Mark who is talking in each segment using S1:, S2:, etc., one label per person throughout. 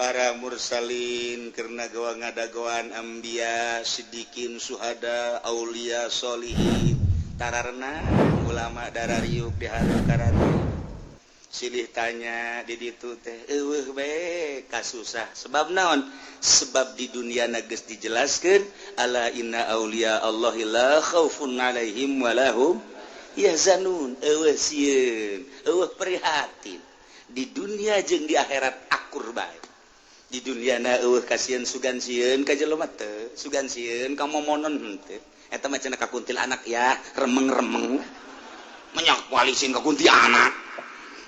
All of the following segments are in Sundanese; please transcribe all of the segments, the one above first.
S1: Para mursalin karena gawa ngadagoan anbiya, sidikin, suhada, aulia, solihin, tararena ulama darariuk dihareup karatu. Silih tanya di ditu teh eueuh bae kasusah. Sebab naon? Sebab di dunia geus dijelaskeun, ala inna aulia Allahi la khaufun alaihim walahum yahzanun. Eueuh sieun, eueuh prihatin di dunia jeung di akhirat, akur bae. Di dunia na eueuh kasieun, sugan sieun ka jelema teu, sugan sieun ka momonon henteu. Eta mah cenah ka kuntilanak ya, remeng-remeng menyak walisin ka kuntilanak.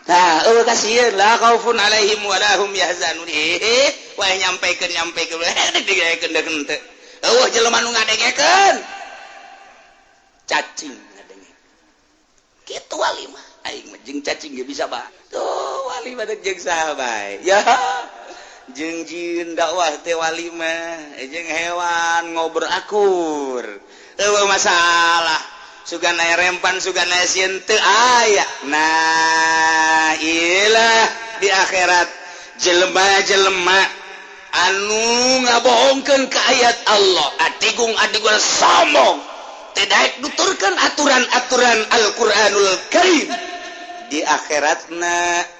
S1: Nah, eueuh kasieun, la khaufun alaihim walahum yahzanun. Eh, wae nyampekeun nyampekeun digaekeun deuk henteu. Eueuh jelema nu ngadengekeun, cacing ngadenge kitu. Wali mah, aing mah jeung cacing ge bisa ba tuh. Wali mah deuk jeung saha bae ya, jeung jin dakwah teh wali mah, jeung hewan ngobrol akur, eueuh masalah. Sugan aya rempan, sugan aya sieun teu aya. Nah, ilah di akhirat jelema-jelema anu ngabohongkeun ka ayat Allah, adigung adigung sombong, tidak nuturkeun aturan-aturan Al-Qur'anul Karim, di akhiratna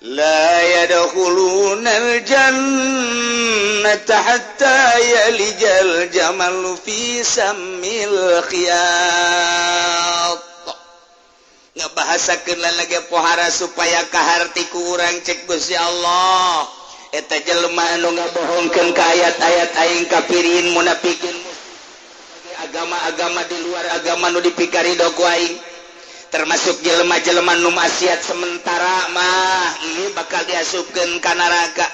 S1: la yadkhulunal jannata hatta yalijal jamalu fi sammil khiyat. Ngabahasakeun lagi pohara supaya kaharti ku urang. Cek Gusti Allah, eta jelema anu ngabohongkeun ka ayat-ayat aing, kafirin, munafikin, agama-agama di luar agama nu dipikarido ku aing, termasuk jelema-jelema nu maksiat sementara mah, ini bakal diasupkeun ka neraka.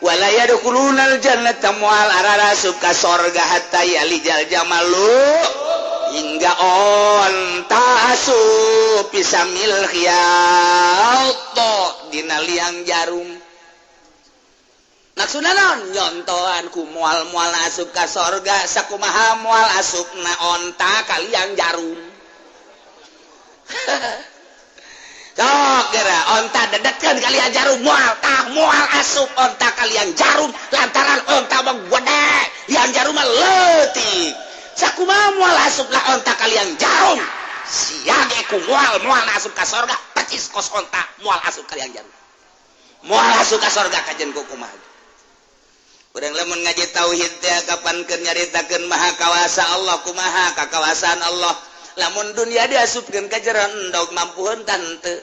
S1: Wala yadkhulunal jannata, moal ararasup ka sorga, hatta yalijal jamalu, hingga onta asup, fi sammil khiyat, dina liang jarum. Maksudna naon? Nyontohan ku moal-moal asup ka sorga sakumaha moal asupna onta ka liang jarum. Sok geura onta dedetkeun ka liang jarum, moal tah, moal asup onta ka liang jarum lantaran onta mah gede, liang jarum mah leutik. Sakumaha moal asup lah onta ka liang jarum, sia ge ku moal moal asup ka sorga percis kos onta moal asup ka liang jarum, moal asup ka sorga. Kajen ku kumaha urang lamun ngaji tauhid teh, kapan keur nyaritakeun maha kawasa Allah, kumaha kakawasaan Allah lamun dunia diasupkeun ka jero endog, mampu henteu?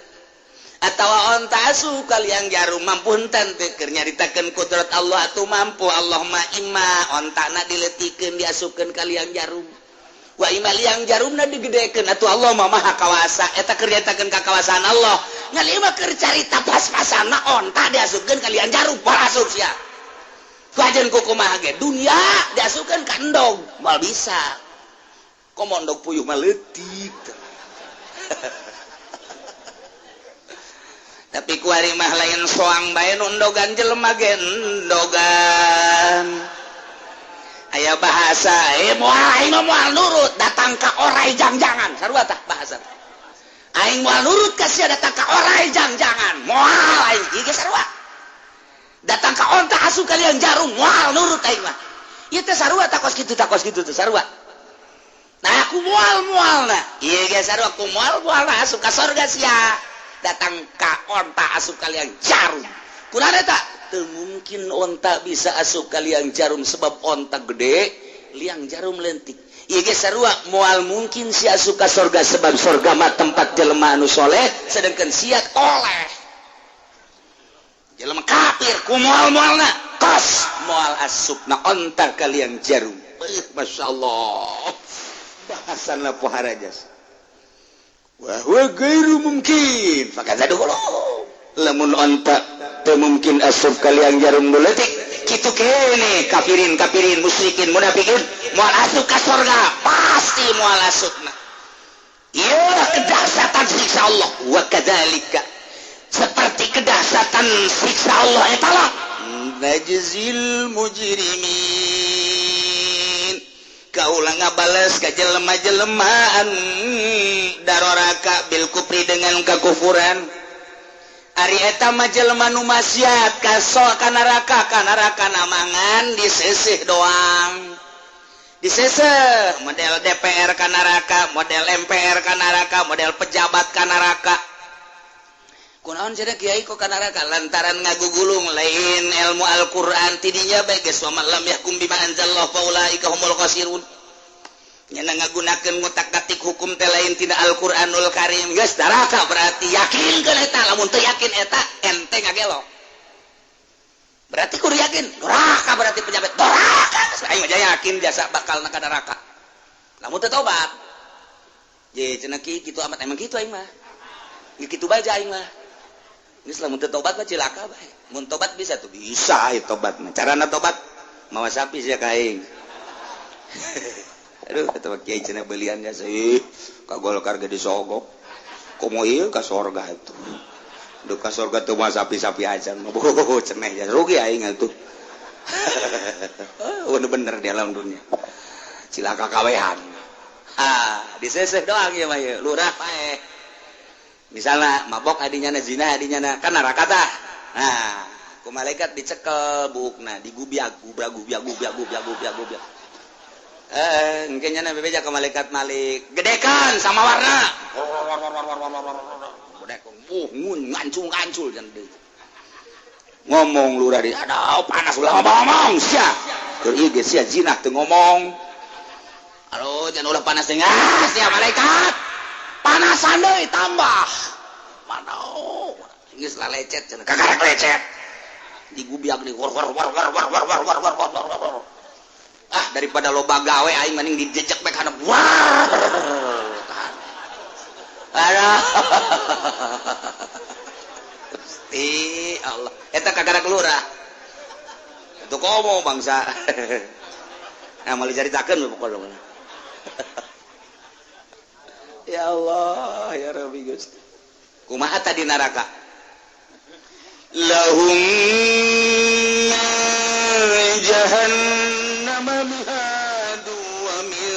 S1: Atawa onta asup ka liang jarum, mampu henteu? Keur nyaritakeun kudrat Allah atuh mampu Allah mah. Ima ontana dileutikeun, diasupkeun ka liang jarum, wa ima liang jarumna digedekeun, atuh Allah mah maha kawasa. Eta keur nyaritakeun kakawasaan Allah. Ngan ieu mah keur carita pas-pasana onta diasupkeun ka liang jarum, moal asup sia. Kajen ku kumaha ge dunia diasupkeun ka endog moal bisa, komo endog puyuh mah leutik. Tapi kuari mah lain soang bae nu endogan, jelema ge endogan. Aya bahasa, eh, moal, aing mah moal nurut datang ka orai jang-jangan. Sarua tah bahasa, aing moal nurut ka sia datang ka orai jang-jangan, moal aing. Ieu ge sarua, datang ka onta asup ka liang jarum, moal nurut aing mah. Ieu teh sarua, takos kitu, takos kitu teh sarua. Nah, aku moal moal na ieu ge sarua, ku moal moal na asup ka sorga sia datang ka onta asup ka liang jarum. Kunaon eta? Teu mungkin onta bisa asup ka liang jarum sebab onta gede, liang jarum lentik. Ieu ge sarua, moal mungkin sia asup ka sorga sebab sorga mah tempat jelema anu soleh, sedangkan sia toleh, jelema kafir. Ku moal moalna kos moal asupna onta ka liang jarum. Masya Allah, bahasana poharajas wa huwa ghairu mungkin fakadza dukhulu. Lamun onta teu mungkin asup ka liang jarum nu leutik, kitu kene kafirin kafirin, musyrikin, munafikin moal asup ka sorga, pasti moal asupna. Ieu kedahsyatan siksa Allah. Wa kadzalika, seperti kedahsyatan siksa Allah eta lah, najzil mujrimin, kaula ngabales ka jelema-jelemaan daroraka, bil kufri, dengan kekufuran. Ari eta mah jelema nu maksiat ka neraka, ka neraka namangan diseuseuh doang. Diseuseuh model DPR ka neraka, model MPR ka neraka, model pejabat ka neraka. Kunaon cenah kiai kok ka neraka? Lantaran ngagugulung lain ilmu Al-Qur'an tidinya bae geus wa man lam yahkum bima anzalallahu faulaika humul khasirun. Nyana ngagunakeun ngutak-ngatik hukum teh lain tina Al-Qur'anul Karim geus neraka berarti yakinkeun eta lamun teu yakin eta ente ngagelo. Berarti kudu yakin neraka berarti pejabat neraka geus aing mah yakin jasa bakal ka neraka. Lamun teu tobat. Je cenah ki kitu amat emang kitu aing mah. Kitu bae aing mah. Geus lamun teu tobat mah cilaka bae. Mun tobat bisa tuh bisa ieu tobat mah. Carana tobat mawa sapi sia ka aing. Aduh kata kiai cenah belian jasa ih ka Golkar ge disogok. Komo ieu ka sorga atuh. Duh ka sorga teu mah sapi-sapi acan mah cenah jasa rugi aing atuh. Bener-bener di alam dunia. Cilaka kawehan. Ah, diseseh doang ieu mah ieu lurah paeh. Misalnya mabok adinya na zina adinya na kan neraka tah. Nah, ku malaikat dicekel buukna, digubiag gubiag gubiag gubiag gubiag gubiag gubiag. Engke nya bebeja ke malaikat Malik, gedekan sama warna. Gedekan, ngancul-ngancul jan deui. Ngomong lurah di, aduh panas ulah ngomong sia. Keur ieu ge sia zina teu ngomong. Aduh jan ulah panas teh sia malaikat. Panasan deui tambah. Mana geus lalecet cenah kakarek lecet. Digubiag di war war war war war war war war war war war. Ah daripada loba gawe aing mending dijejek bae kana war. Aduh. Gusti Allah. Eta kakarak lurah. Itu komo bangsa. Nah moal dicaritakeun pokona. Ya Allah, ya Rabbi Gusti. Kumaha tadi neraka? Lahum jahannam mihadu wa min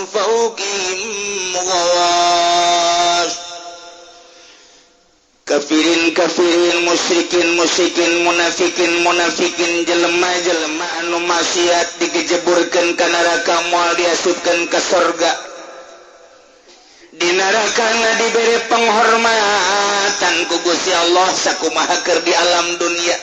S1: fawqihim ghawash. Kafirin kafirin musyrikin musyrikin munafikin munafikin jelema-jelema anu maksiat digejeburkeun ka neraka moal diasupkeun ka sorga. Di neraka diberi penghormatan ku Gusti Allah sakumaha keur di alam dunia.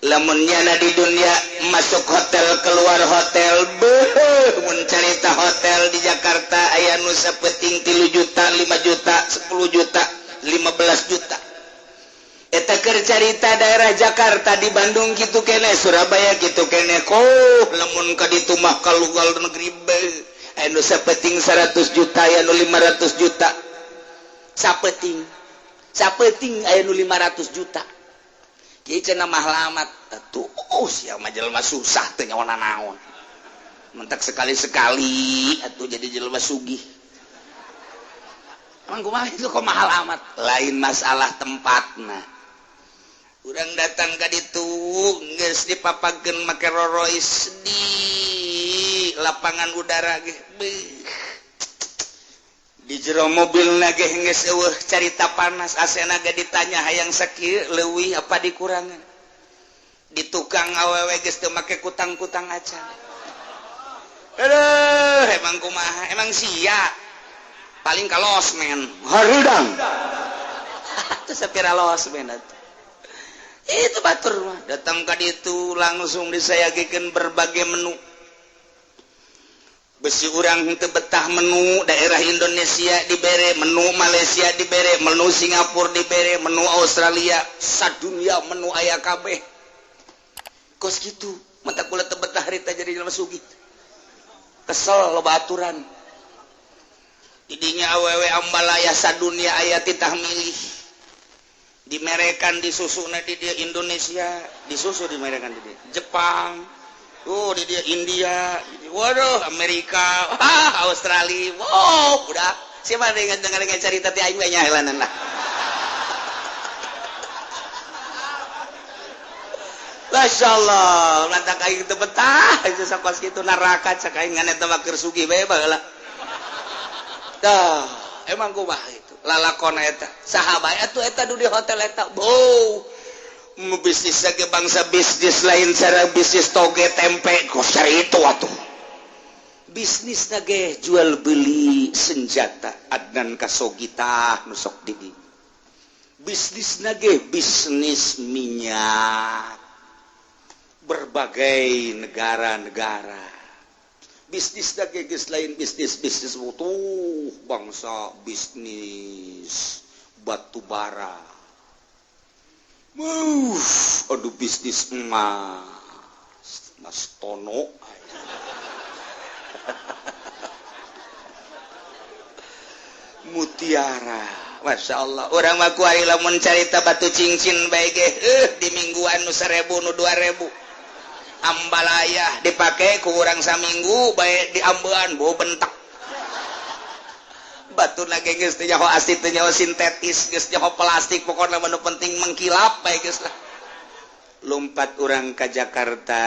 S1: Lamun nyana di dunia masuk hotel keluar hotel beuh mun carita hotel di Jakarta aya nu sapeting 3 juta 5 juta 10 juta 15 juta. Eta keur carita daerah Jakarta di Bandung kitu keneh Surabaya kitu keneh koh lamun ka ditu mah ka luar negeri beuh aya nu sapeting 100 juta aya nu 500 juta. Sapeting sapeting aya nu 500 juta. Kieu cenah mahal amat atuh sia mah jelema susah teu nyawa naon. Mentak sekali-sekali atuh jadi jelema sugih. Emang kumaha itu kok mahal amat? Lain masalah tempatna. Urang datang ka ditu geus dipapakeun make rorois di lapangan udara ge. Di jero mobilna ge geus eueuh carita panas, asena ge ditanya hayang sakieu leuwih apa dikurangan. Di tukang awewe geus teu make kutang-kutang acan. Aduh, emang kumaha? Emang sia. Paling ka losmen hareudang. Teu sapira losmen atuh. Itu batur mah datang ka ditu langsung disayagikeun berbagai menu. Besi urang teu betah menu daerah Indonesia dibere, menu Malaysia dibere, menu Singapura dibere, menu Australia, sadunia menu aya kabeh. Kos kitu, mata kula teu betah harita jadi jelema sugih. Kesel loba aturan. Didinya awewe ambalaya sadunia aya titah milih. Dimerekan disusuna di dia Indonesia, disusu dimerekan di dia Jepang, oh di dia India, di dia, waduh Amerika, ah, Australia, wow, udah siapa dengan dengar cerita ti aing we nyaelanan lah. Masya Allah, lantak aing teu betah, itu sakos kitu neraka cak aing ngan eta mah keur sugih bae baheula. Tah, emang kumaha itu? Lalakon eta saha bae atuh eta du di hotel eta. Beuh. Bisnis ge bangsa bisnis lain cara bisnis toge tempe kos cari itu atuh. Bisnis ge jual beli senjata Adnan Khashoggi tah nu sok di dieu. Bisnis ge bisnis minyak berbagai negara-negara. Bisnis ge geus lain bisnis bisnis butuh bangsa bisnis batu bara. Aduh bisnis emas, Mas Tono. Mutiara, Masya Allah. Orang mah kuari lamun carita batu cincin bae ge, di mingguan nu 1000 nu 2000. Ambalayah dipake ku urang saminggu bae diambean bau bentak. Batu lagi geus teu nyaho asli teu nyaho sintetis geus nyaho plastik pokona mah nu penting mengkilap bae geus lah. Lompat urang ka Jakarta,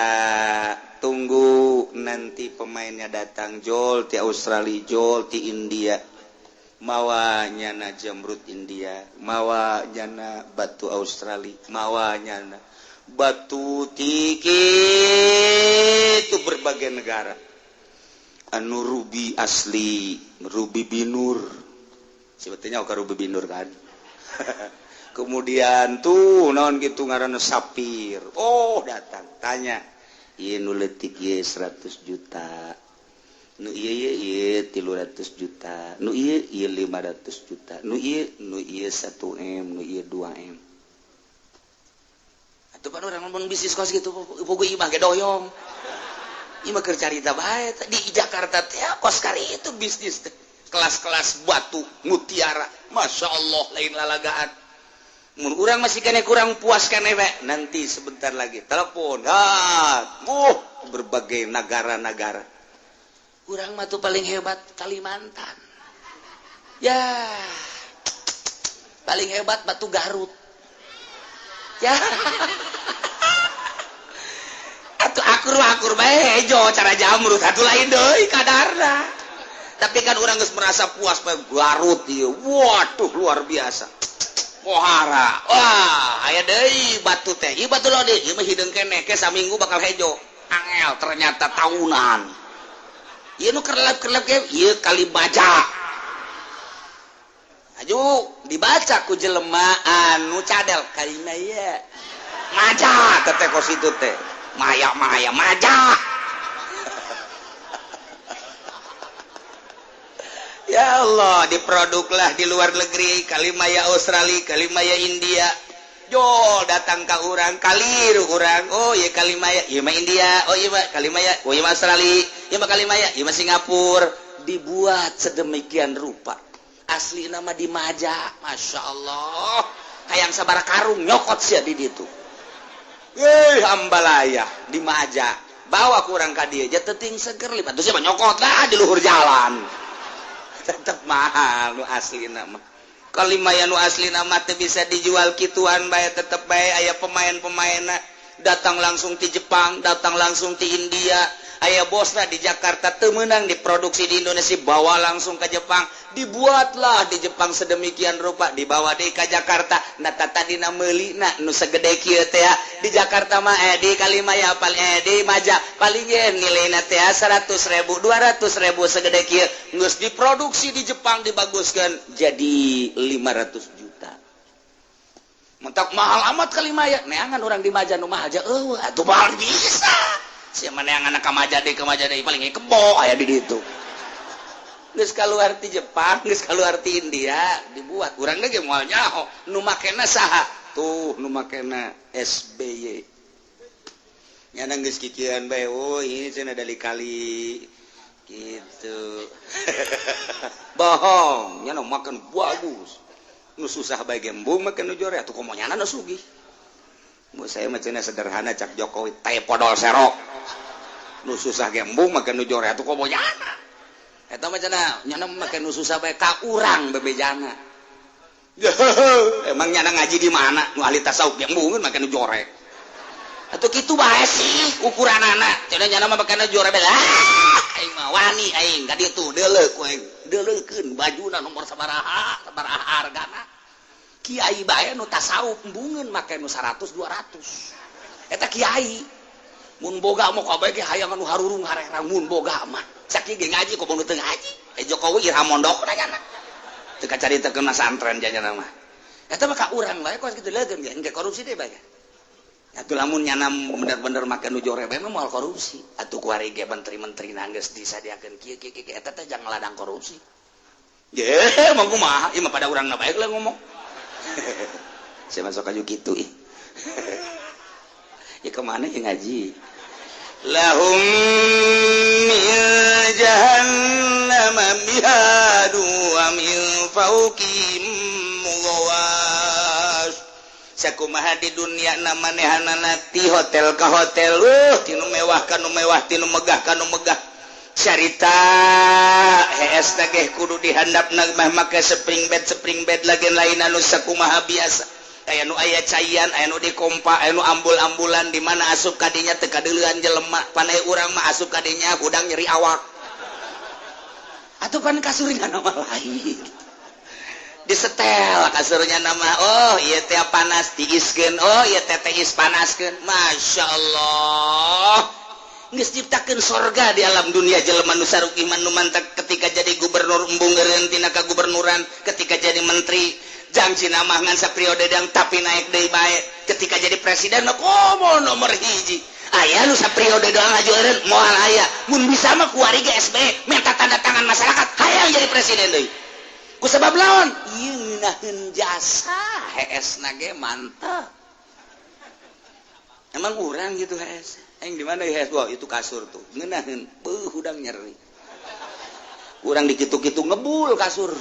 S1: tunggu nanti pemainnya datang jol ti Australia, jol ti India. Mawa nyana jamrut India, mawa nyana batu Australia, mawa nyana batu tiki itu berbagai negara. Anu ruby asli, ruby binur. Sebetulnya oke ruby binur kan. Kemudian tuh naon gitu ngaranna sapir. Oh, datang tanya, ieu nu leutik ieu 100 juta. Nu ieu ieu 300 juta, nu ieu ieu 500 juta, nu ieu 1 M, nu ieu 2 M. Atuh pan urang ngomong bisnis kos gitu, bogo imah ge doyong. Imah keur carita bae di Jakarta teh kos kali itu bisnis teh. Kelas-kelas batu mutiara, Masya Allah lain lalagaan. Mun urang masih kene kurang puas kene we, nanti sebentar lagi telepon, berbagai negara-negara. Urang mah tuh paling hebat Kalimantan. Ya. Paling hebat batu Garut. Ya. Atuh akur-akur bae hejo cara jamrut atuh lain deui kadarna. Tapi kan urang geus merasa puas bae Garut ieu. Waduh luar biasa. Pohara. Wah, aya deui batu teh. Ieu batu lodi, ieu mah hideung keneh ke saminggu bakal hejo. Angel ternyata tahunan. Ieu nu kerlap-kerlap ge ieu kali baca. Aju dibaca ku jelema anu cadel kalima ieu. Maja teh kos itu teh. Maya-maya maja. Ya Allah, diproduklah di luar negeri, kalimaya Australia, kalimaya India. Jol datang ka urang, kaliru urang. Oh iya kalimaya, ieu mah India, oh iya mah kalimaya, oh iya mah Australia, ieu mah kalimaya, ieu mah Singapura. Dibuat sedemikian rupa. Asli nama di Maja, Masya Allah. Hayang sabara karung nyokot sia di ditu. Ambalaya di Maja. Bawa kurang ka dieu ja teuting seger lipat. Terus mah nyokot lah di luhur jalan. Tetep mahal nu asli nama. Kalimaya nu asli nama teu bisa dijual kituan bae tetep bae aya pemain-pemainna datang langsung ti Jepang, datang langsung ti India, aya bosna di Jakarta teu meunang diproduksi di Indonesia bawa langsung ke Jepang, dibuatlah di Jepang sedemikian rupa dibawa deui ka Jakarta. Nah tadina meulina nu segede kieu teh di Jakarta mah di Kalimaya paling di Maja paling ge nilaina teh 100.000 200.000 segede kieu geus diproduksi di Jepang dibaguskeun jadi 500 juta. Mentak mahal amat Kalimaya neangan urang di Maja nu mahal aja eueuh atuh mahal bisa. Sia neangan ka Maja deui paling kebo aya di ditu. Geus kaluar ti Jepang, geus kaluar ti India, dibuat. Urang ge moal nyaho, nu makena saha? Tuh nu makena SBY. Nyana geus kikieuan bae, oh ini cenah dari kali gitu. Bohong, nyana makan bagus. Nu susah bae gembung makan nu jore atuh komo nyana nu sugih. Mu saya mah cenah sederhana cak Jokowi teh podol serok. Nu susah gembung makan nu jore atuh komo nyana. Eta mah cenah nyana make nu susah bae ka urang bebejana. Emang nyana ngaji di mana? Nu ahli tasawuf gembungeun make nu jorek. Atuh kitu bae sih ukuranana. Cenah nyana mah make nu jorek bae. Aing mah wani aing ka ditu deuleu ku aing. Deuleukeun bajuna nomor sabaraha, sabaraha hargana. Kiai bae nu tasawuf embungeun make nu 100 200. Eta kiai. Mun boga mah kabeh ge hayang anu harurung harerang mun boga mah. Sakieu ge ngaji komo nu teu ngaji. Eh Jokowi iraha mondokna nyana. Teu kacaritakeun santren janyana mah. Eta mah ka urang bae kos kitu leukeun ge engke korupsi deui bae. Atuh lamun nyana bener-bener make nu jore bae mah moal korupsi. Atuh kuari ge menteri-menteri geus disadiakeun kieu kieu kieu eta teh jangan ladang korupsi. Ye, mah kumaha? Ieu mah pada urangna bae lah ngomong. Saya masuk aju kitu ih. Ya kemana ya ngaji? Lahum min jahannam mihadu wa min fawqihim ghawash. Sakumaha di dunia manehanana ti hotel ka hotel, tinu mewah ka nu mewah, tinu megah ka nu megah. Carita hees teh kudu dihandapna mah make spring bed lagi lain anu sakumaha biasa. Aya nu aya caian, aya nu dikompa, aya nu ambul-ambulan di mana asup kadinya teu kadeulean jelema, panai urang mah asup kadinya hudang nyeri awak. Atuh pan kasurna mah lain. Disetel kasurnya nama, oh ieu teh panas diiskeun, oh ieu teh tiis panaskeun. Masya Allah, geus ciptakeun sorga di alam dunia jelema nu sarukih nu mantak ketika jadi gubernur embung eureun tina kagubernuran, ketika jadi menteri jangji mah ngan sapriode dang tapi naik deui bae, ketika jadi presiden mah komo nomor hiji. Aya nu sapriode doang aju eureun moal aya, mun bisa mah kuari ge SBY minta tanda tangan masyarakat hayang jadi presiden deui. Ku sebab lawan ieu ngeunaheun jasa heesna ge mantap. Emang urang gitu hees. Aing di mana hees? Wah, itu kasur tuh. Ngeunaheun beuh hudang nyeri. Urang dikitu-kitu ngebul kasur.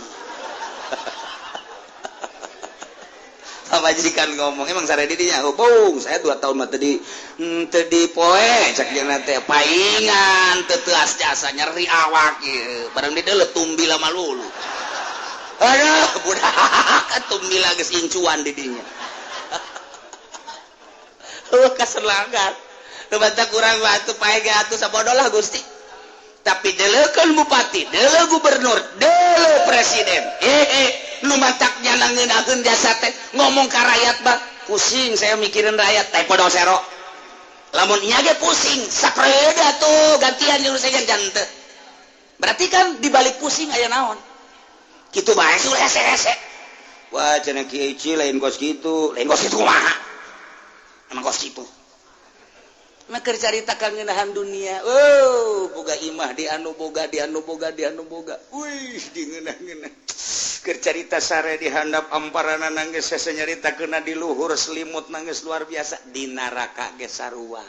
S1: Pamajikan ngomong, emang sare di dinya? Oh, bung, saya 2 tahun mah teu di poe cek jeung teh paingan teu teuas jasa nyeri awak ieu. Barang di deuleu tumbila malulu. Aduh, budak tumbila geus incuan di dinya. Heuh kaselangan. Nu batak urang mah atuh pae ge atuh sabodo lah Gusti. Tapi deuleukeun bupati, deuleu gubernur, deuleu presiden. Nu matak nyana ngeunaheun jasa teh ngomong ka rakyat bah, pusing saya mikirin rakyat teh podo sero. Lamun nya ge pusing, sapreda tuh gantian jeung saya jangan teu. Berarti kan di balik pusing aya naon? Kitu bae sih hese-hese. Wah, cenah Kiai Ci lain kos kitu, lain kos kitu kumaha? Emang kos kitu. Mah keur carita ka ngeunahan dunia. Oh, boga imah di anu boga, di anu boga, di anu boga. Wih, di ngeunah-ngeunah. Keur carita sare di handap amparanana geus hese nyaritakeunna di luhur selimut nangis luar biasa di neraka ge sarua.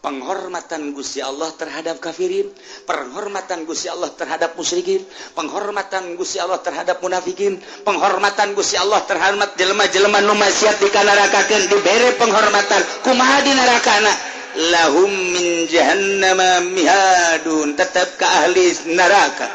S1: Penghormatan Gusti Allah terhadap kafirin, penghormatan Gusti Allah terhadap musyrikin, penghormatan Gusti Allah terhadap munafikin, penghormatan Gusti Allah terhadap jelema-jelema nu maksiat dikanarakakeun dibere penghormatan. Kumaha di nerakana? Lahum min jahannama mihadun, tetap ka ahli neraka.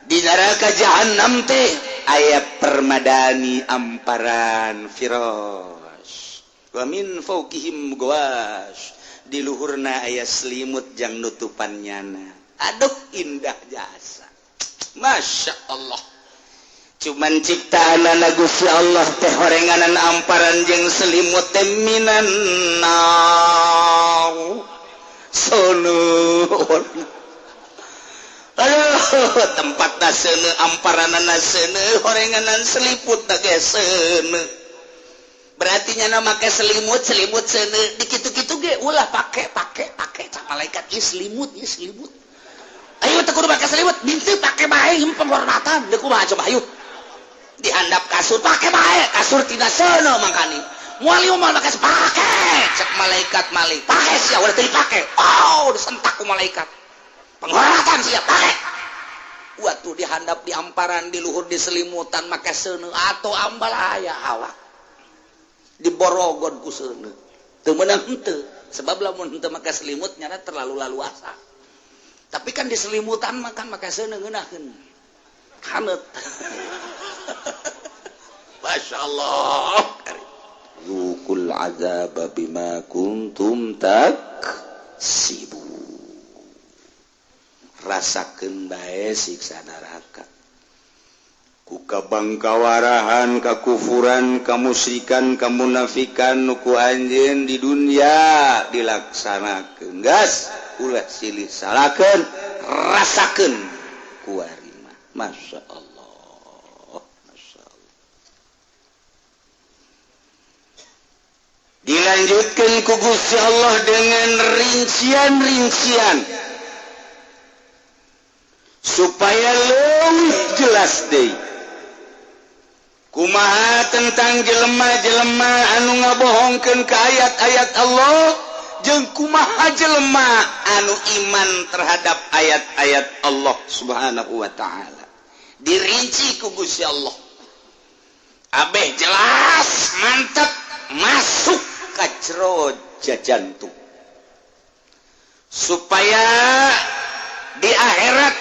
S1: Di neraka jahannam teh aya permadani amparan firas. Wa min fawqihim ghawash. Di luhurna aya selimut jang nutupan nyana. Aduh indah jasa. Masya Allah. Cuman ciptaan Gusti Allah teh horenganan amparan jeung selimut teh minan nar. Sono. Aduh, tempatna seuneu, amparanana seuneu, horenganan seliput ge seuneu. Berarti nyana make selimut, selimut seuneu, dikitu-kitu ge ulah pake pake pake cak malaikat ieu selimut, ieu selimut. Ayo teu kudu make selimut, henteu pake bae ieu penghormatan, deuk kumaha coba ayo. Dihandap kasur pake bae, kasur tina seuneu mangkani. Moal ieu moal make pake cak malaikat malik. Pake sia ulah teu dipake. Oh, disentak ku malaikat. Penghormatan sia pake. Waktu dihandap di amparan di luhur di selimutan make seuneu atau ambal aya awak. Diborogon ku seuneu. Teu meunang henteu, sebab lamun henteu make selimut nyana terlalu laluasa. Tapi kan di selimutan mah kan make seuneu ngeunaheun. Haneut. Masya Allah. Dzukul azaba bima kuntum taksibun. Rasakeun bae siksa neraka. Ku kabangkawarahan, kakufuran, kamusyrikan, kamunafikan nu ku anjeun di dunia dilaksanakeun. Gas ulah silih salakeun, rasakeun kuari mah. Masya Allah, Masya Allah. Dilanjutkan ku Gusti Allah dengan rincian-rincian supaya leuwih jelas deui. Kumaha tentang jelema-jelema anu ngabohongkeun ka ayat-ayat Allah jeung kumaha jelema anu iman terhadap ayat-ayat Allah Subhanahu wa taala. Dirinci ku Gusti Allah. Abeh jelas, mantap, masuk ka jero jantung. Supaya di akhirat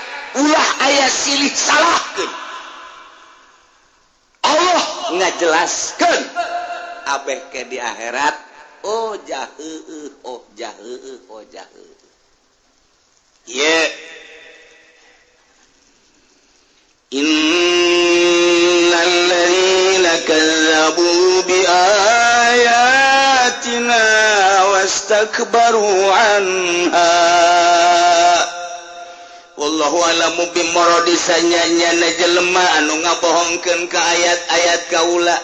S1: ulah aya silih salahkeun. Allah ngajelaskeun abeh ke di akhirat, oh jaheueuh, oh jaheueuh, oh jaheueuh. Ye innal ladzina kazzabu bi ayatina wastakbaru anha. Wallahu alamu bimorodi sanyanya jelema anu ngabohongkeun ka ayat-ayat kaula.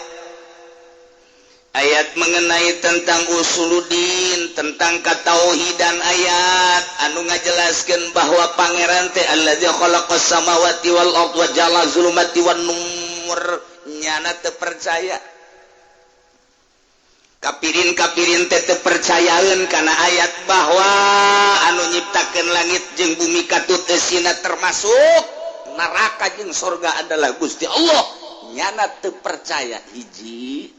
S1: Ayat mengenai tentang usuluddin, tentang katauhidan, ayat anu ngajelaskeun bahwa pangeran teh allazi khalaqas samawati wal ardh wa ja'ala zulumati wan nur. Nyana teu percaya. Kapirin-kapirin teh teu percayaeun kana ayat bahwa anu nyiptakeun langit jeung bumi katut eusina termasuk neraka jeung sorga adalah Gusti Allah. Nyana teu percaya hiji.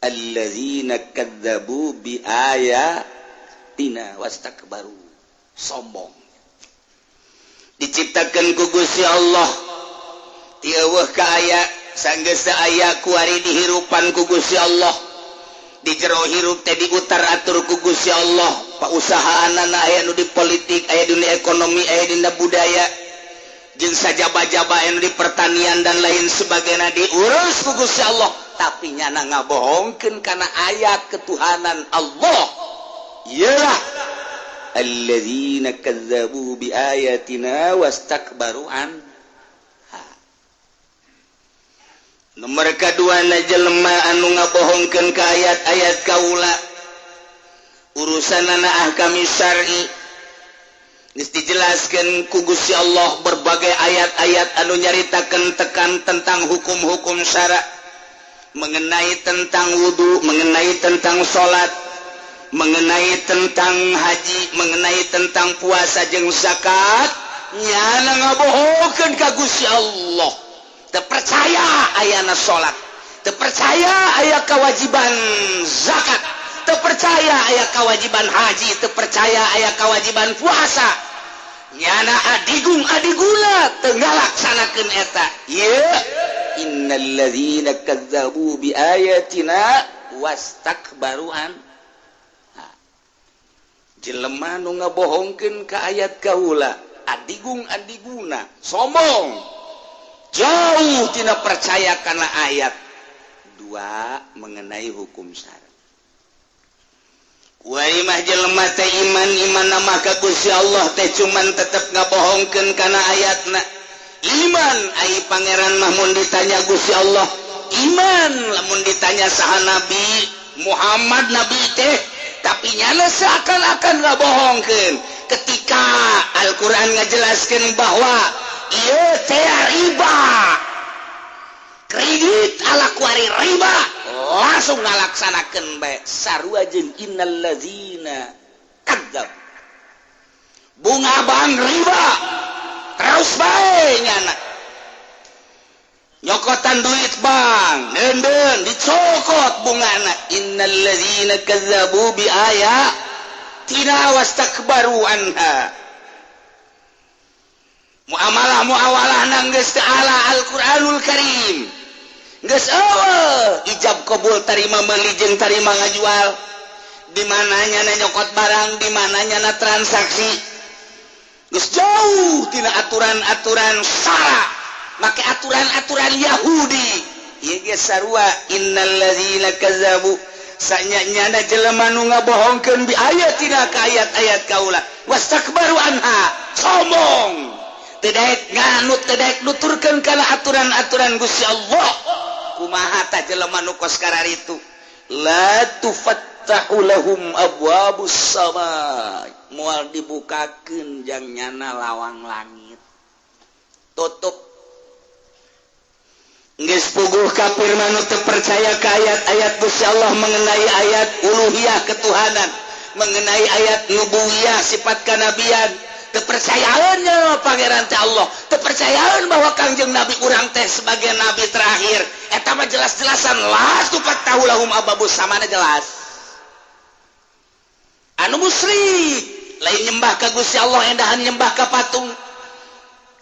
S1: Allazina kadzabu bi ayatina wastakbaru. Sombong. Diciptakeun ku Gusti Allah ti eueuh ka aya sanggeus aya kuari dihirupan ku Gusti Allah. Di jero hirup teh diutar atur ku Gusti Allah. Pausahaanana aya nu di politik, aya dunia ekonomi, aya dina budaya, jeung sajaba-jaba aya nu di pertanian dan lain sebagainya diurus ku Gusti Allah. Tapi nyana ngabohongkeun kana ayat ketuhanan Allah. Iyalah alladzina kazzabu bi ayatina wastakbaru an. Nomor kadua na jelema anu ngabohongkeun ka ayat-ayat kaula. Urusanana ahkam syar'i geus dijelaskeun ku Gusti Allah berbagai ayat-ayat anu nyaritakeun tekan tentang hukum-hukum syara, mengenai tentang wudu, mengenai tentang salat, mengenai tentang haji, mengenai tentang puasa jeung zakat. Nyana ngabohongkeun ka Gusti Allah. Terpercaya ayana salat, terpercaya aya kewajiban zakat, terpercaya aya kewajiban haji, terpercaya aya kewajiban puasa. Nyana adigung adiguna teu ngalaksanakeun eta. Ieu innal ladzina kazzabu bi ayatina wastakbaru an. Jelema nu ngabohongkeun ka ayat kaula, adigung adiguna, sombong, jauh tidak percaya karena ayat. Dua mengenai hukum syara. Kuari mah jelema teh iman iman nama ka Gusti Allah teh cuman tetep ngabohongkeun kana ayatna. Iman ai pangeran mah mun ditanya Gusti Allah, iman lamun ditanya saha Nabi Muhammad nabi teh, tapi nyana seakan-akan ngabohongkeun ketika Al-Qur'an ngajelaskeun bahwa ieu teh riba, kredit ala kuari riba, langsung ngalaksanakeun bae sarua jeung innal ladzina kadzab. Bunga bank riba terus bae nyana. Nyokotan duit bank, deundeun dicokot bungana. Innal ladzina kazzabu bi ayatina wastakbaru anha. Muamalah muawalah nang geus teu ala Al-Qur'anul Karim. Geus eueuh ijab kabul tarima meuli jeung tarima ngajual. Di mana nyana nyokot barang, di mana nyana transaksi. Geus jauh tina aturan-aturan syara, make aturan-aturan Yahudi. Ieu ge sarua innal ladzina kazzabu sanya-nyana jelema nu ngabohongkeun bi ayatina ka ayat-ayat kaula wastakbaru anha sombong teu daek nganut teu daek nuturkeun kana aturan-aturan Gusti Allah. Kumaha tah jelema nu kos kararitu la tufattahu lahum abwabus sama moal dibukakeun jang nyana lawang langit tutup. Geus puguh kafir mah nu teu percaya ka ayat-ayat Gusti Allah mengenai ayat uluhiyah ketuhanan, mengenai ayat nubuwiyah sifat kanabian, teu percayaannya pangeran teh Allah, teu percayaan bahwa Kangjeng Nabi urang teh sebagai nabi terakhir. Eta mah jelas-jelasan la tufattahu lahum abwabus samana jelas. Anu musyrik lain nyembah ka Gusti Allah endahan nyembah ka patung.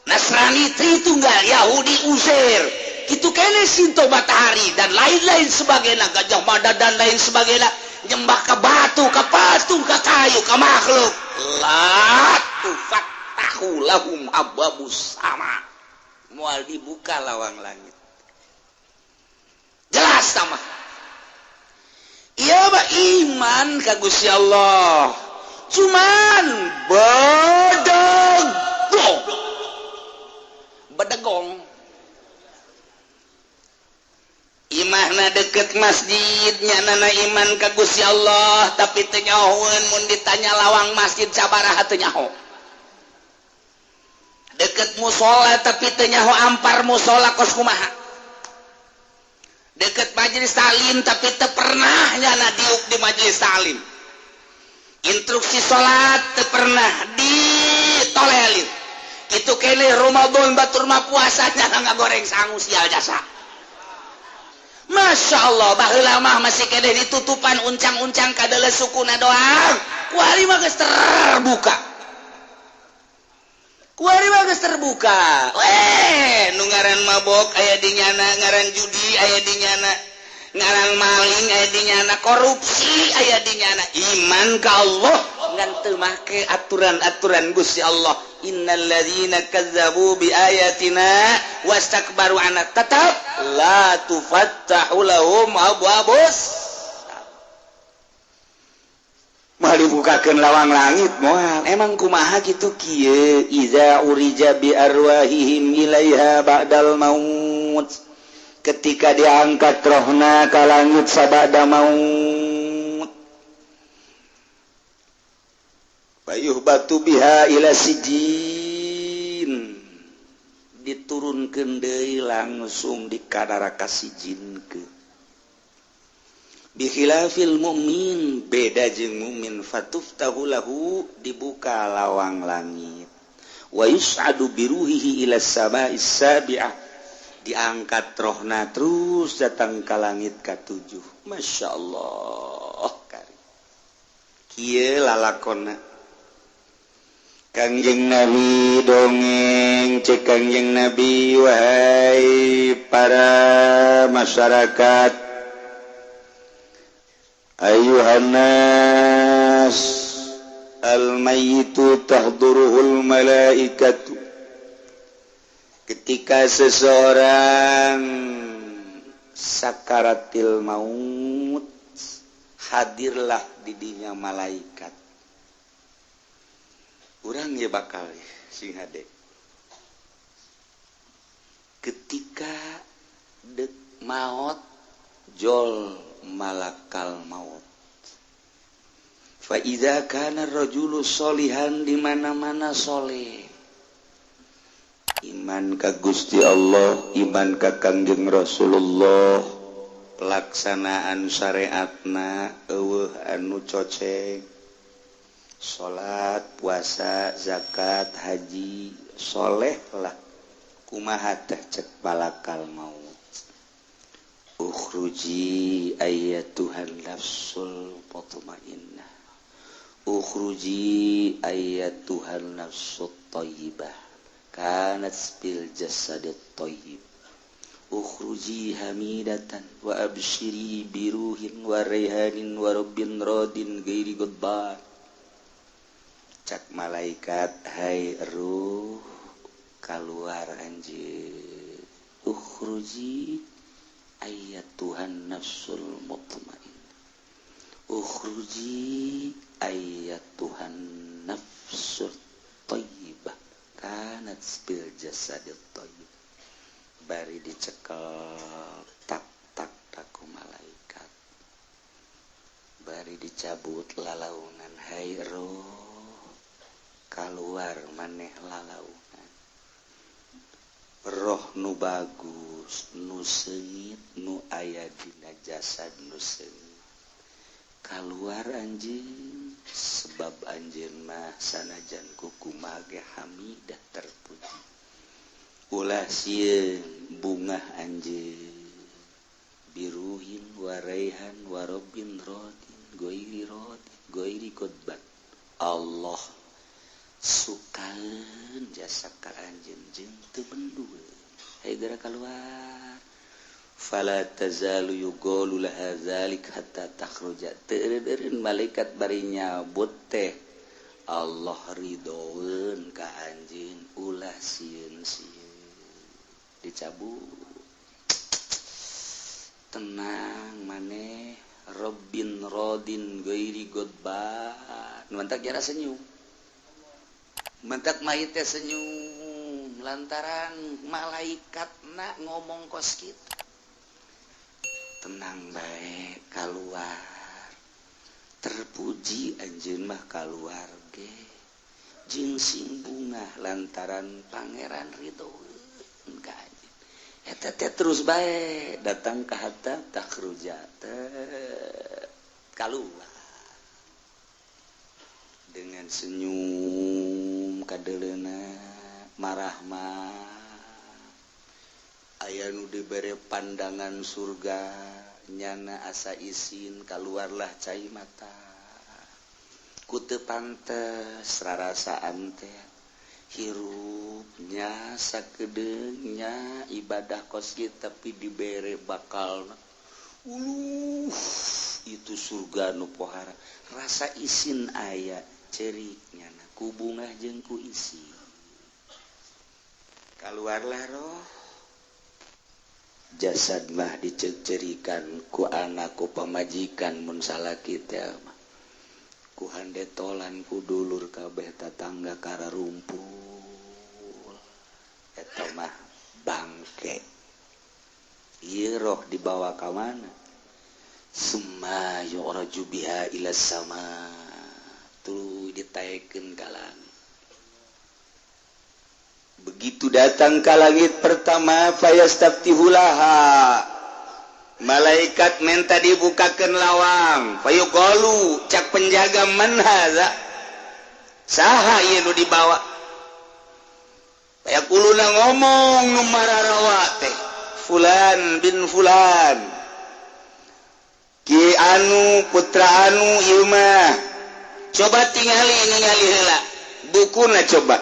S1: Nasrani Tritunggal, Yahudi Uzair, kitu kene Sinto matahari dan lain-lain sebagainya, Gajah Mada dan lain sebagainya, nyembah ka batu, ka patung, ka kayu, ka makhluk. La tufattahu lahum abwabus sama. Moal dibuka lawang langit. Jelas sama. Ieu mah iman ka Gusti Allah. Cuman bedegong. Bedegong. Imahna deket masjid nyanana iman ka Gusti Allah tapi teu nyahoeun mun ditanya lawang masjid sabaraha teu nyaho. Deket musola tapi teu nyaho ampar musola kos kumaha. Deket majelis taklim tapi teu pernah nyana diuk di majelis taklim. Instruksi salat teu pernah ditolelin. Kitu keneh Ramadan batur mah puasa nyana ngagoreng sangu sial jasa. Masya Allah, baheula mah masih keneh ditutupan uncang-uncang kadele sukuna doang. Kuari mah geus terbuka. Kuari mah geus terbuka. Weh, nu ngaran mabok aya di nyana, ngaran judi aya di nyana, ngaran maling aya di nyana, korupsi aya di nyana. Iman ka Allah ngan teu make aturan-aturan Gusti Allah. Innal ladzina kazzabu bi ayatina wastakbaru anha tetap la tufattahu lahum abwabus. Moal dibukakeun lawang langit moal. Emang kumaha kitu kieu iza urija bi arwahihim ilaiha ba'dal maut. Ketika diangkat rohna ka langit sabada maut. Bayuh batu biha ila sijin. Diturunkeun deui langsung di kadaraka sijinkeun. Bikhilafil mukmin, beda jeung mukmin fatuftahu lahu dibuka lawang langit. Wa yus'adu biruhihi ila sama'is sabi'ah. Diangkat rohna terus datang ka langit katujuh. Masya Allah. Kieu lalakonna. Kangjeng Nabi dongeng cek Kangjeng Nabi wahai para masyarakat ayuhan nas al-mayyitu tahduruhul malaikatu. Ketika seseorang sakaratil maut, hadirlah didinya malaikat. Urang ya bakal sing hade. Ketika dek maut jol malakal maut. Fa idza kana rajulu solihan di mana-mana soleh. Iman ka Gusti Allah, iman ka Kangjeng Rasulullah, pelaksanaan syariatna eueuh anu coceng. Salat, puasa, zakat, haji, soleh lah. Kumaha teh cek balakal maut. Ukhruji ayyatuhan nafsul mutmainnah. Ukhruji ayyatuhan nafsut thayyibah. Kanat bil jasadit thayyib. Ukhruji hamidatan wa abshiri biruhin wa raihanin wa rabbin radin ghairi ghadban. Cak malaikat, "Hai ruh, keluar anjeun. Ukhruji ayyatuhan nafsul mutmain, ukhruji ayyatuhan nafsul thayyibah kanat bil jasadit thayyib." Bari dicekel tak tak taku malaikat, bari dicabut lalaunan. "Hai roh, keluar maneh lalaunan, roh nu bagus, nu seungit, nu aya dina jasad nu seungit, keluar anjeun, sebab anjeun mah sanajan kukumaha ge hamidah, terpuji. Ulah sieun, bungah anjeun, biruhin waraihan warobin rodin goiri rodin goiri godbat. Allah sukaeun jasa ka anjeun jeung teu bendueun. Hayu geura keluar." Fala tazalu yuqalu laha zalik hatta takhruja. Teu eureun malaikat bari nyabut teh, Allah ridhoeun ka anjeun, ulah sieun-sieun. Dicabut, "Tenang maneh, Robbin rodin gairi godban." Mantak jara senyum, mantak mayit teh senyum lantaran malaikat nak ngomong kos kitu, "Tenang bae, keluar, terpuji anjeun mah, keluar ge jeung sing bungah lantaran Pangeran ridho ka anjeun." Eta teh terus bae datang ke hatta takhruja, keluar dengan senyum kadeleuna marahmah. Aya nu dibere pandangan surga, nyana asa isin, keluarlah cai mata ku teu pantes rarasaan teh hirupnya sakedeungnya ibadah kos kieu, tapi dibere bakal uluh itu surga nu pohara. Rasa isin aya, cerik nyana ku bungah jeung ku isin. Keluarlah roh, jasad mah dicerikan ku anak, ku pamajikan mun salaki teh mah, ku handetolan, ku dulur kabeh, tatangga kararumpul. Eta mah bangke. Ieu roh dibawa ka mana? Summa yu'raju biha ila sama, tuluy ditaekeun ka langit. Begitu datang ka langit pertama, fayastaftihulaha, malaikat minta dibukakan lawang. Fayuqalu, cak penjaga, "Man hadza? Saha ieu nu dibawa?" Fayaquluna, ngomong nu mararawa teh, "Fulan bin fulan, Ki anu putra anu ieu mah." "Coba tingali, ningali heula bukuna." Coba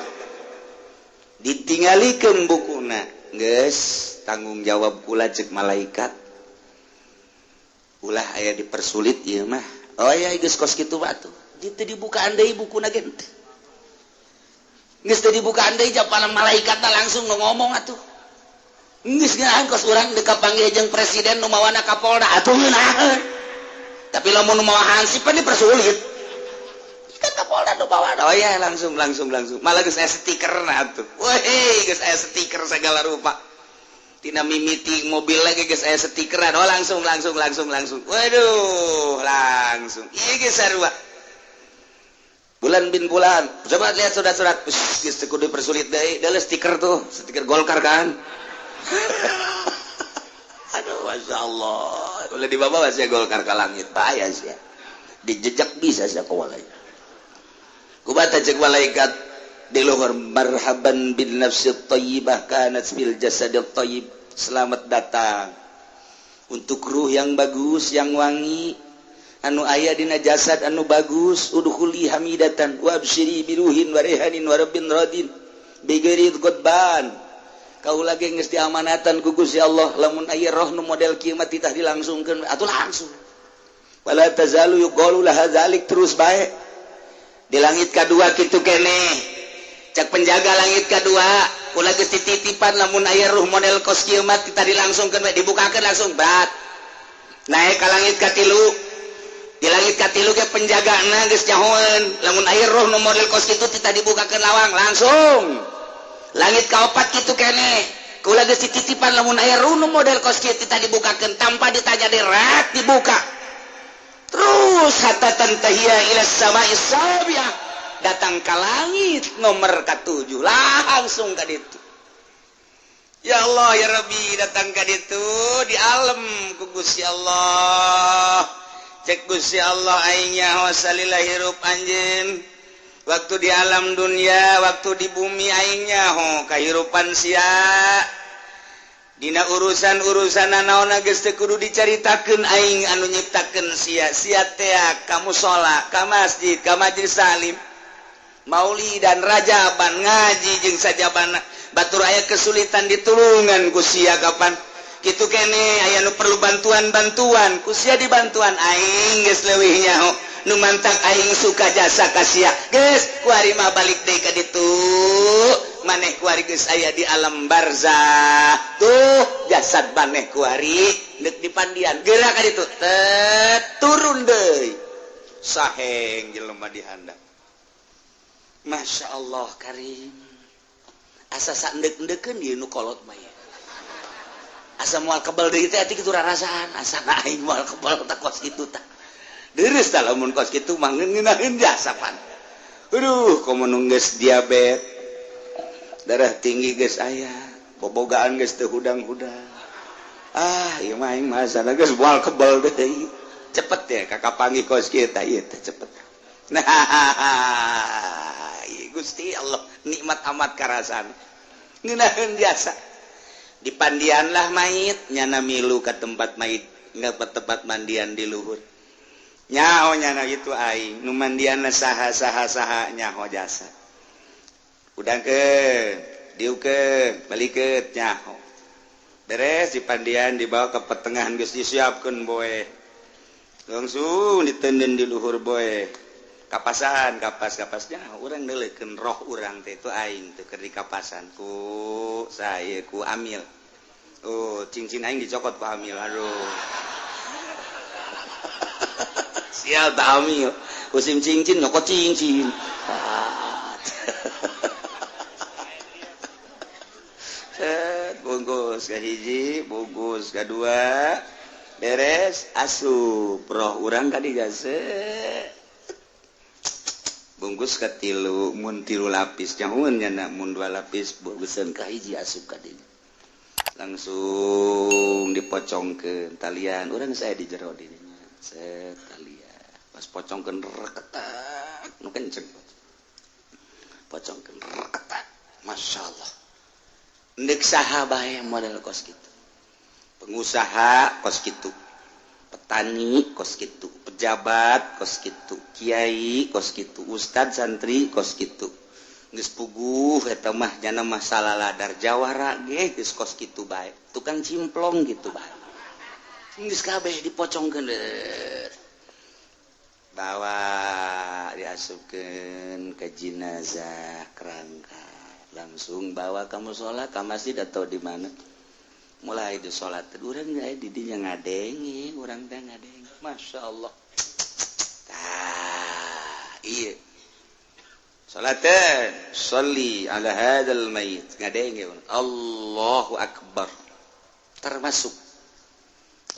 S1: ditinggalikeun bukuna. "Geus, tanggung jawab kula," cek malaikat, "ulah aya dipersulit ieu mah." "Oh ya, geus kos kitu batu." Ditu dibukaan deui bukuna ge henteu. Geus teu dibukaan deui, japalan malaikat langsung ngomong atuh. Geus ngeunaheun kos urang deuk kapanggih jeung presiden, nu mawana Kapolda atuh ngeunaheun. Tapi lamun nu mawa hansip pan dipersulit. Kan Kapolda nu mawana. Oh ya, langsung langsung langsung. Malah geus aya stikerna atuh. Weh, geus aya stiker segala rupa. Tina mimiti mobil lagi geus aya stikeran. Oh, langsung langsung langsung langsung. Waduh, langsung. Ieu geus sarua. "Bulan bin bulan. Coba lihat surat-surat." Geus teu kudu dipersulit deui. Deuleu stiker tuh, stiker Golkar kan. Aduh, masya Allah. Ulah dibawa sih Golkar ke langit, bahaya sih. Dijejak bisa sih kawalai. Kubata cek malaikat di luhur, "Marhaban bin nafsi thayyibah kanat fil jasadit thayyib." Selamat datang untuk ruh yang bagus, yang wangi, anu aya dina jasad anu bagus. Udkhuli hamidatan wa absyiri biruhin wa rehanin wa rabbin radin bighairi ghadban. Kau lagi geus diamanatan ku Gusti Allah, lamun aya roh nu model kieu mah titah dilangsungkeun atuh langsung. Wala tazalu yuqalu laha zalik, terus bae. Di langit kadua kitu keneh. Cek penjaga langit kadua, kula geus dititipan lamun aya ruh model kos kieu mah kita dilangsungkeun we, dibukakeun langsung bat. Naik ka langit katilu. Di langit katilu ge penjagana geus nyahoeun, lamun aya ruh nu model kos kitu kita dibukakeun lawang langsung. Langit kaopat kitu keneh. Kula geus dititipan lamun aya ruh nu model kos kieu kita dibukakeun tanpa ditanya derat dibuka. Terus hatta tantahiya ila samai sabiah, datang ke langit nomor ke-7 langsung ka ditu. Ya Allah ya Rabbi, datang ka ditu di alam ku Gusti Allah. Cek Gusti Allah aing nyaho salila hirup anjeun. Waktu di alam dunia, waktu di bumi aing nyaho kahirupan sia. Dina urusan-urusan naon geus teu kudu dicaritakeun aing anu nyiptakeun sia. Sia tea ka musala, ka masjid, ka majelis salim, maulid dan rajaban, ngaji jeung sajabana. Batur aya kesulitan ditulungan ku sia kapan. Kitu kene aya nu perlu bantuan-bantuan, ku sia dibantuan aing geus leuwih nyaho. Nu mantak aing suka jasa ka sia. Geus kuari mah balik deui ka ditu. Maneh kuari geus aya di alam barzah. Tuh jasad maneh kuari deuk dipandian. Geura ka ditu tet turun deui. Saheng jelema di handap. Masya Allah karim. Asa saendek-endekeun ieu nu kolot mah ieu. Asa moal kebel deui teh ati kitu rarasaan. Asa aing moal kebel tah kos kitu tah. Deureuh tah lamun kos kitu mah ngeunaheun jasa pan. Aduh, komo nu geus diabet. Darah tinggi geus aya, bobogaan geus teu hudang-hudang. Ah, ieu mah aing mah asana geus moal kebel deui. Cepet ya kakak panggih kos kieu tah ieu teh cepet. Nah, Gusti Allah nikmat amat karasan. Ngeunaheun jasa. Dipandianlah mayit, nyana milu ka tempat mayit, nggak tempat mandian di luhur. Nyaho nyana itu aing, nu mandianna saha saha saha nyaho jasa. Udangkeun, diukeun, balikeun nyaho. Beres dipandian dibawa ke pertengahan geus disiapkeun boe. Langsung ditenden di luhur boe. Kapasan, kapas-kapasnya urang neuleukeun roh urang teh itu aing teh keur dikapasan ku saya ku amil. Oh, cincin aing dicokot ku amil. Aduh. Sial tak amil. Musim cincin nyokot cincin. Set bungkus ka hiji, bungkus ka dua. Beres asup roh urang ka digase. Bungkus ka tilu, mun tilu lapis nyahueun nya mun dua lapis bungkuseun ka hiji asup ka dinya. Langsung dipocongkeun talian, urang saya di jero dinya. Set talian. Pas pocongkeun reketak, nu kenceng. Pocongkeun reketak. Masyaallah. Ndek saha bae model kos kitu. Pengusaha kos kitu. Petani kos kitu, pejabat kos kitu, kiai kos kitu, ustad santri kos kitu. Geus puguh eta mah jana masalah ladar jawara ge geus kos kitu bae. Tukang cimplong gitu bae. Geus kabeh dipocongkeun. Bawa diasupkeun ke jenazah kerangka. Langsung bawa ka musala, ka masjid atau di mana. Mulai di salat urang aya di dinya ngadenge, urang teh ngadenge. Masya Allah. Tah, iya. Salatan, sholli ala hadzal mayit. Ngadenge urang. Allahu akbar. Termasuk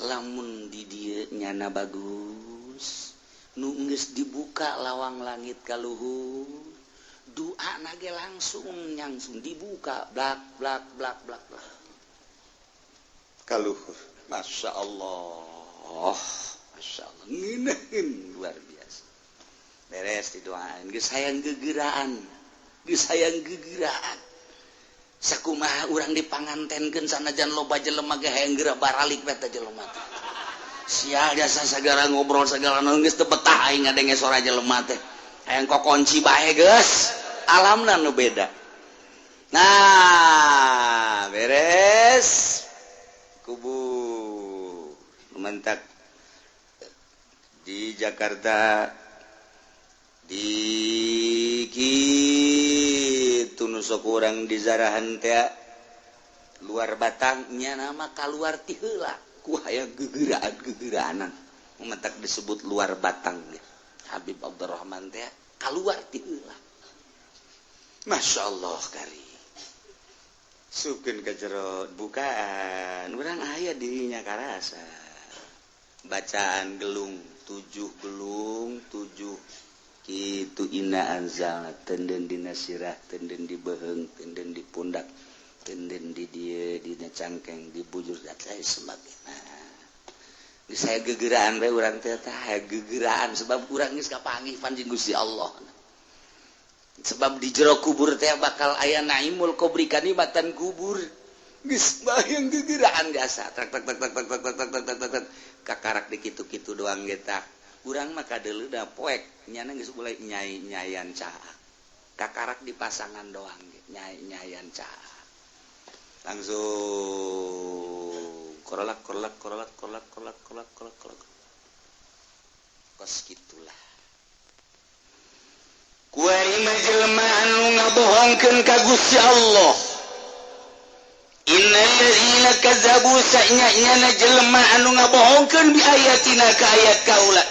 S1: lamun di dieu nyana bagus, nu geus dibuka lawang langit ka luhur, doa nage langsung nyangsung dibuka blak blak blak blak blak. Kaluhur, Masya Allah, Masya Allah, ngeunaheun luar biasa. Beres didoain, geus hayang gegeraan, geus hayang gegeraan. Sakumaha urang dipangantenkeun sanajan loba jelema ge hayang geura baralik we teh jelema teh. Sial jasa sagala ngobrol sagala naon geus teu betah aing ngadenge sora jelema teh. Hayang kokonci bae geus, alamna nu beda. Nah, beres. Kubu mentak di Jakarta di Kitu nu sok urang di zarahan teh luar batangnya nama kaluar ti heula ku hayang gegeraan-gegeraanan matak disebut luar batang ge. Habib Abdurrahman teh kaluar ti heula. Masya Allah kari. Sukeun ka jero bukaan urang aya dirinya karasa. Bacaan gelung 7 gelung 7 kitu inna anzalna tenden dina sirah tenden di beheung tenden di pundak tenden di dieu dina cangkeng di bujur dan lain sebagainya. Geus saya gegeraan bae urang teh tah gegeraan sebab urang geus kapanggih panjing Gusti Allah. Sebab di jero kubur teh bakal aya naimul kubri kanikmatan kubur. Geus bayang gegeraan biasa tak tak tak tak tak tak tak tak tak tak kakarak di kitu-kitu doang ge tah. Urang mah kadeuleu da poek nyana geus mulai nyai-nyayan caak. Kakarak di pasangan doang ge nyai-nyayan caak. Langsung korolak korolak korolak korolak korolak korolak korolak korolak. Kos kitulah. Kuari mah jelema anu ngabohongkeun ka Gusti Allah. Innal ladzina kazzabu sa'nya-nyana jelema anu ngabohongkeun bi ayatina ka ayat kaula.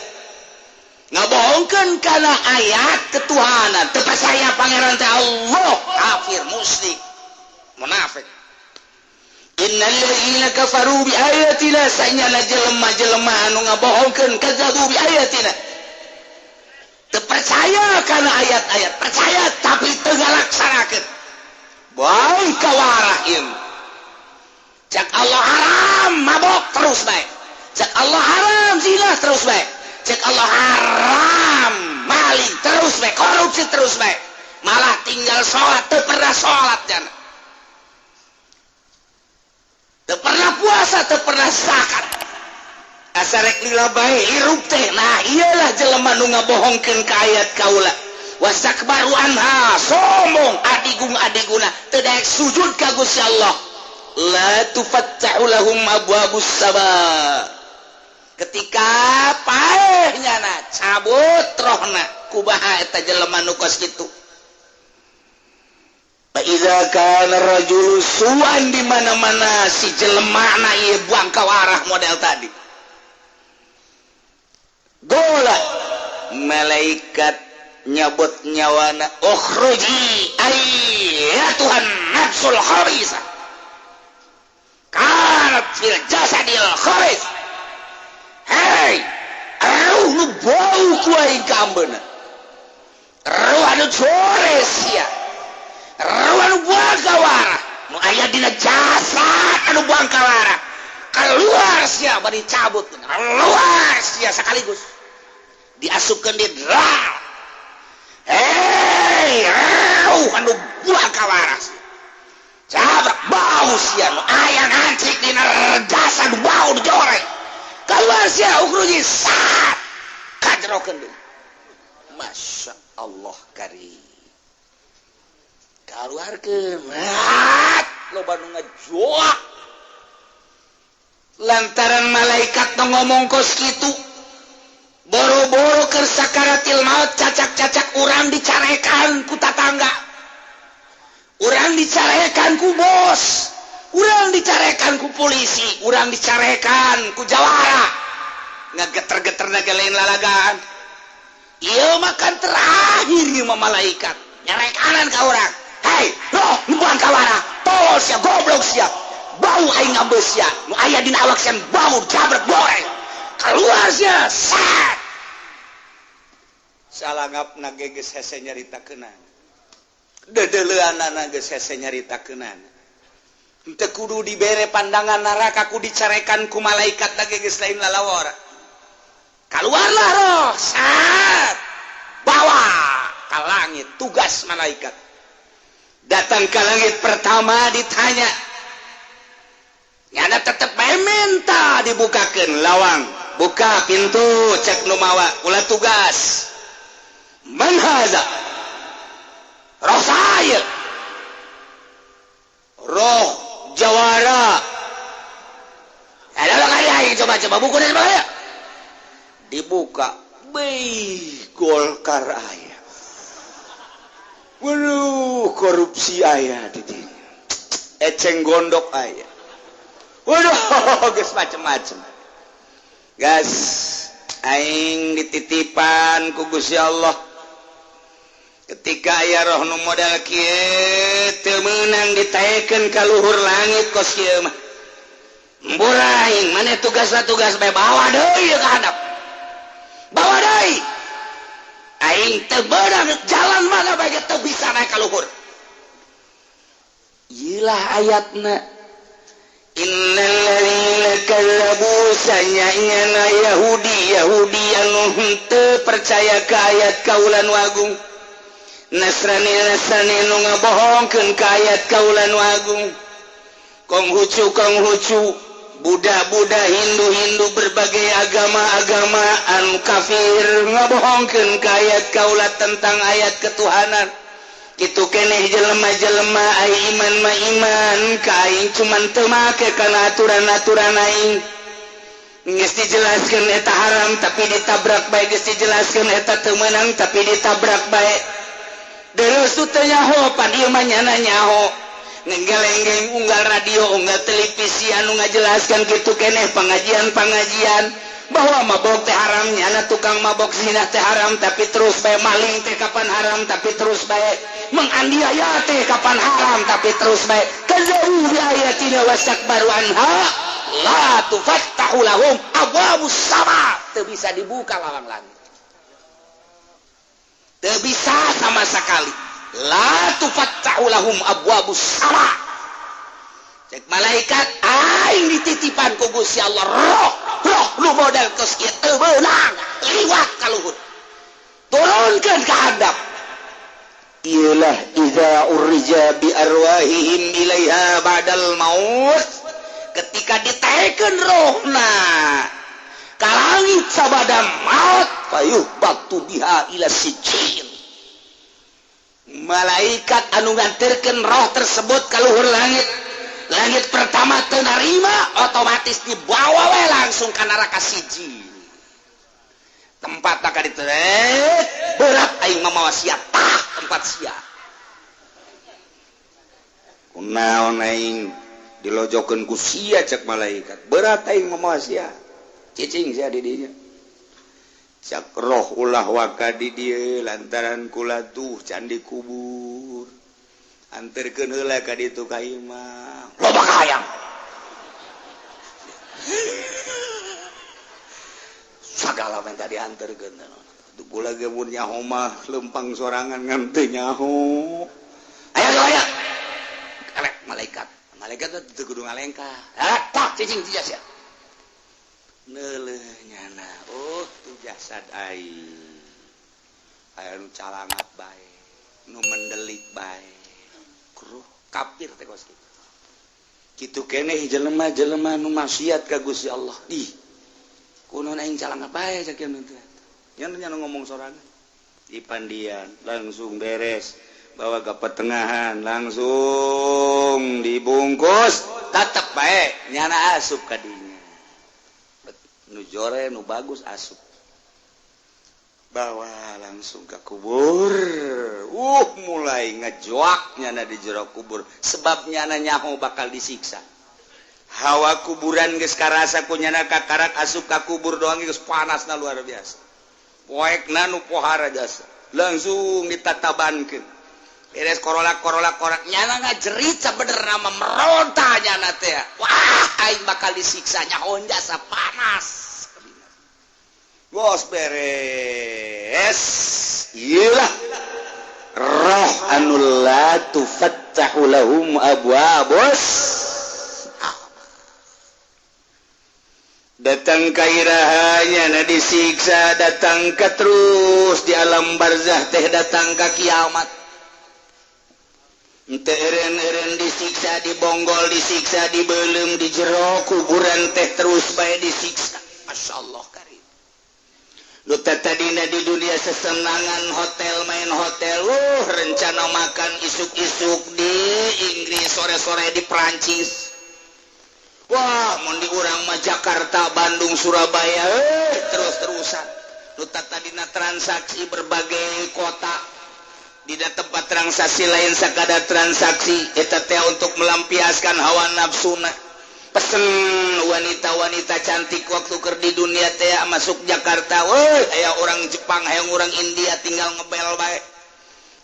S1: Ngabohongkeun kana ayat ketuhanan, teu percaya pangeran teh Allah, kafir, musyrik, munafik. Innal ladzina kafaru bi ayatina sa'nya jelema-jelema anu ngabohongkeun kazzabu bi ayatina. Teu percaya kana ayat-ayat, percaya tapi teu ngalaksanakeun. Bae kawarah ieu. Cak Allah haram mabok terus bae. Cak Allah haram zina terus bae. Cek Allah haram maling terus bae, korupsi terus bae. Malah tinggal sholat, teu pernah sholat jana. Teu pernah puasa, teu pernah zakat. Asa rek lila bae hirup teh. Nah, iyalah jelema nu ngabohongkeun ka ayat kaula. Wastakbaru anha, sombong adigung adiguna, teu daek sujud ka Gusti Allah. La tufattahu lahum abwabus sama. Ketika paehnya na cabut rohna kubaha eta jelema nu kos kitu. Fa iza kana rajulu su'an di mana-mana si jelema na ieu buang kawarah model tadi. Gola malaikat nyabut nyawana ukhruji ayyatuhan nafsul khabisa. Kanat fil jasadil khabis. Hei, ruh nu bau ku aing ka ambeuna. Ruh anu jores sia. Ruh anu buang kawarah, nu aya dina jasad anu buang kawarah. Keluar sia bari cabut, keluar sia sekaligus. Diasupkeun di dral. Hei, ruh anu buang kawarah. Cabut bau sia nu aya ngancik dina jasad bau dijoreng. Keluar sia ukhruji sat kajrokeun deui. Masya Allah kari. Kaluarkeun mat loba nu ngajoak. Lantaran malaikat nu ngomong kos kitu. Boro-boro keur sakaratil maut cacak-cacak urang dicarekan ku tatangga. Urang dicarekan ku bos. Urang dicarekan ku polisi, urang dicarekan ku jawara. Ngageter-geter naga lain lalagaan. Ieu makan terakhir ieu mah malaikat. Nyarekanan ka urang. Hei, loh, buang kawara. Tolol sia, goblok sia. Bau aing ngambeus sia. Nu aya dina awak sia bau jabret goreng. Keluar sia, sat. Salangapna ge geus hese nyaritakeunana. Dedeleuanana geus hese nyaritakeunana. Teu kudu dibere pandangan neraka ku dicarekan ku malaikat lagi geus lain lalawara. Keluarlah roh, sat. Bawa ke langit tugas malaikat. Datang ke langit pertama ditanya. Nyana tetep bae minta dibukakeun lawang, buka pintu cek nu mawa ulah tugas. Man haza? Roh saya. Roh jawara. Ada kaya coba-coba buku dari mana? Dibuka, bei Golkar aya. Waduh, korupsi aya di dinya. Eceng gondok aya. Waduh, geus macem-macem. Gas aing dititipan ku Gusti Allah. Ketika aya roh nu modal kieu teu meunang ditaekeun ka luhur langit kos kieu mah. Mbura aing maneh tugas-tugas bae bawa deui ka handap. Bawa deui. Aing teu meunang jalan mana bae teu bisa naik ka luhur. Ieulah ayatna. Innal ladzina kazzabu sanyana Yahudi Yahudi anu henteu percaya ka ayat kaula nu agung. Nasrani Nasrani nu ngabohongkeun ka ayat kaula nu agung. Konghucu Konghucu, Buddha Buddha, Hindu Hindu, berbagai agama-agama anu kafir ngabohongkeun ka ayat kaula tentang ayat ketuhanan. Kitu keneh jelema-jelema ai iman ma iman ka aing cuman teu make kana aturan-aturan aing. Geus dijelaskeun eta haram tapi ditabrak bae, geus dijelaskeun eta teu meunang tapi ditabrak bae. Deus teu nyaho pan ieu mah nyana nyaho. Ngenggeleng-geleng unggal radio unggal televisi anu ngajelaskeun kitu keneh pengajian-pengajian bahwa mabok teh haram, nyana tukang mabok zina teh haram tapi terus bae, maling teh kapan haram tapi terus bae, menganiaya teh kapan haram tapi terus bae. Kazzabu bi ayatina wastakbaru anha la tufattahu lahum abwabus sama, teu bisa dibuka lawang langit, teu bisa sama sekali. La tufattahu lahum abwabus sama. Cek malaikat aing dititipan ku Gusti Allah roh roh lu modal kos kieu teu meunang liwat ka luhur, turunkeun ka handap. Iyalah iza urija bi arwahihim ilaiha ba'dal maut, ketika ditaekeun rohna ka langit sabada maut, fayuh batu biha ila sijil. Malaikat anu nganterkeun roh tersebut ka luhur langit, langit pertama teu narima, otomatis dibawa we langsung ka neraka sijil. Tempat ka ditu berat aing mamawa sia tah tempat sia. Kunaon aing dilojokeun ku sia cek malaikat, berat aing mamawa sia. Cicing sia di dinya. Cak roh ulah waka di dieu lantaran kula tuh candi kubur. Anterkeun heula ka ditu ka imah. Loba kahayang. Sagala menta dianterkeun. Tuh kula ge mun nyaho mah lempang sorangan ngan teu nyaho. Aya aya. Elek malaikat. Malaikat teh teu kudu ngalengkah. Ah, tah cicing sia sia. Neuleuh nyana. Oh, tuh jasad aing. Aya nu calangat bae, nu mendelik bae. Kruh kafir teh kos kitu. Kitu keneh jelema-jelema nu maksiat ka Gusti Allah. Ih. Kunaon aing calangat bae cak kieu teh. Nya ngomong sorangan. Di pandian langsung beres, bawa ke pertengahan langsung dibungkus, tetep bae nyana asup ka dinya. Nu jore nu bagus asup. Bawa langsung ke kubur. Mulai ngejoak nyana di jero kubur, sebab nyana nyaho bakal disiksa. Hawa kuburan geus karasa ku nyana kakarak asup ka kubur doang geus panasna luar biasa. Poekna nu pohara jasa. Langsung ditatabankeun. Beres korolak-korolak korak nyana ngajerit sabenerna mah meronta nyana teh. Wah, aing bakal disiksa nyaho jasa panas. Bos beres. Iyalah roh anu la tufattahu lahum abwabus. Datang ka iraha nyana disiksa, datang ka terus di alam barzah teh datang ka kiamat. Teu eren-eren disiksa, dibonggol, disiksa, dibeuleum di jero kuburan teh terus bae disiksa. Masyaallah karim. Lu tadina di dunia sesenangan hotel main hotel, rencana makan isuk-isuk di Inggris, sore-sore di Perancis. Wah, mun di urang mah Jakarta, Bandung, Surabaya, terus-terusan. Lu tadina transaksi berbagai kota. Di tempat transaksi lain sakadar transaksi, eta teh untuk melampiaskan hawa nafsuna. Pesen wanita-wanita cantik waktu keur di dunia teh masuk Jakarta, woi, aya orang Jepang, hayang orang India, tinggal ngebel bae,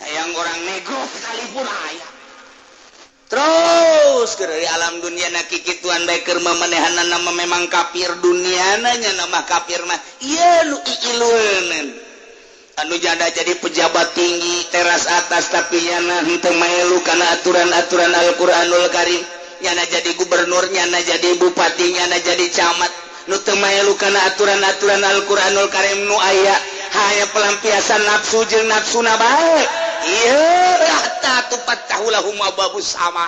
S1: hayang orang negro sekalipun aya. Terus keur di alam dunia na kikituan bae, keur mamanehanna mah memang kafir dunia nya, nama kafir mah ieu nu iilueun, anu janda jadi pejabat tinggi teras atas, tapi nyana henteu maelu kana aturan-aturan Al-Qur'anul Karim. Nyana jadi gubernur, nyana jadi bupati, nyana jadi camat, nu teu maelu kana aturan-aturan Al-Qur'anul Karim, nu aya hanya pelampiasan nafsu jeung nafsuna bae. Ieu hatta tufattahu lahum abwabus sama,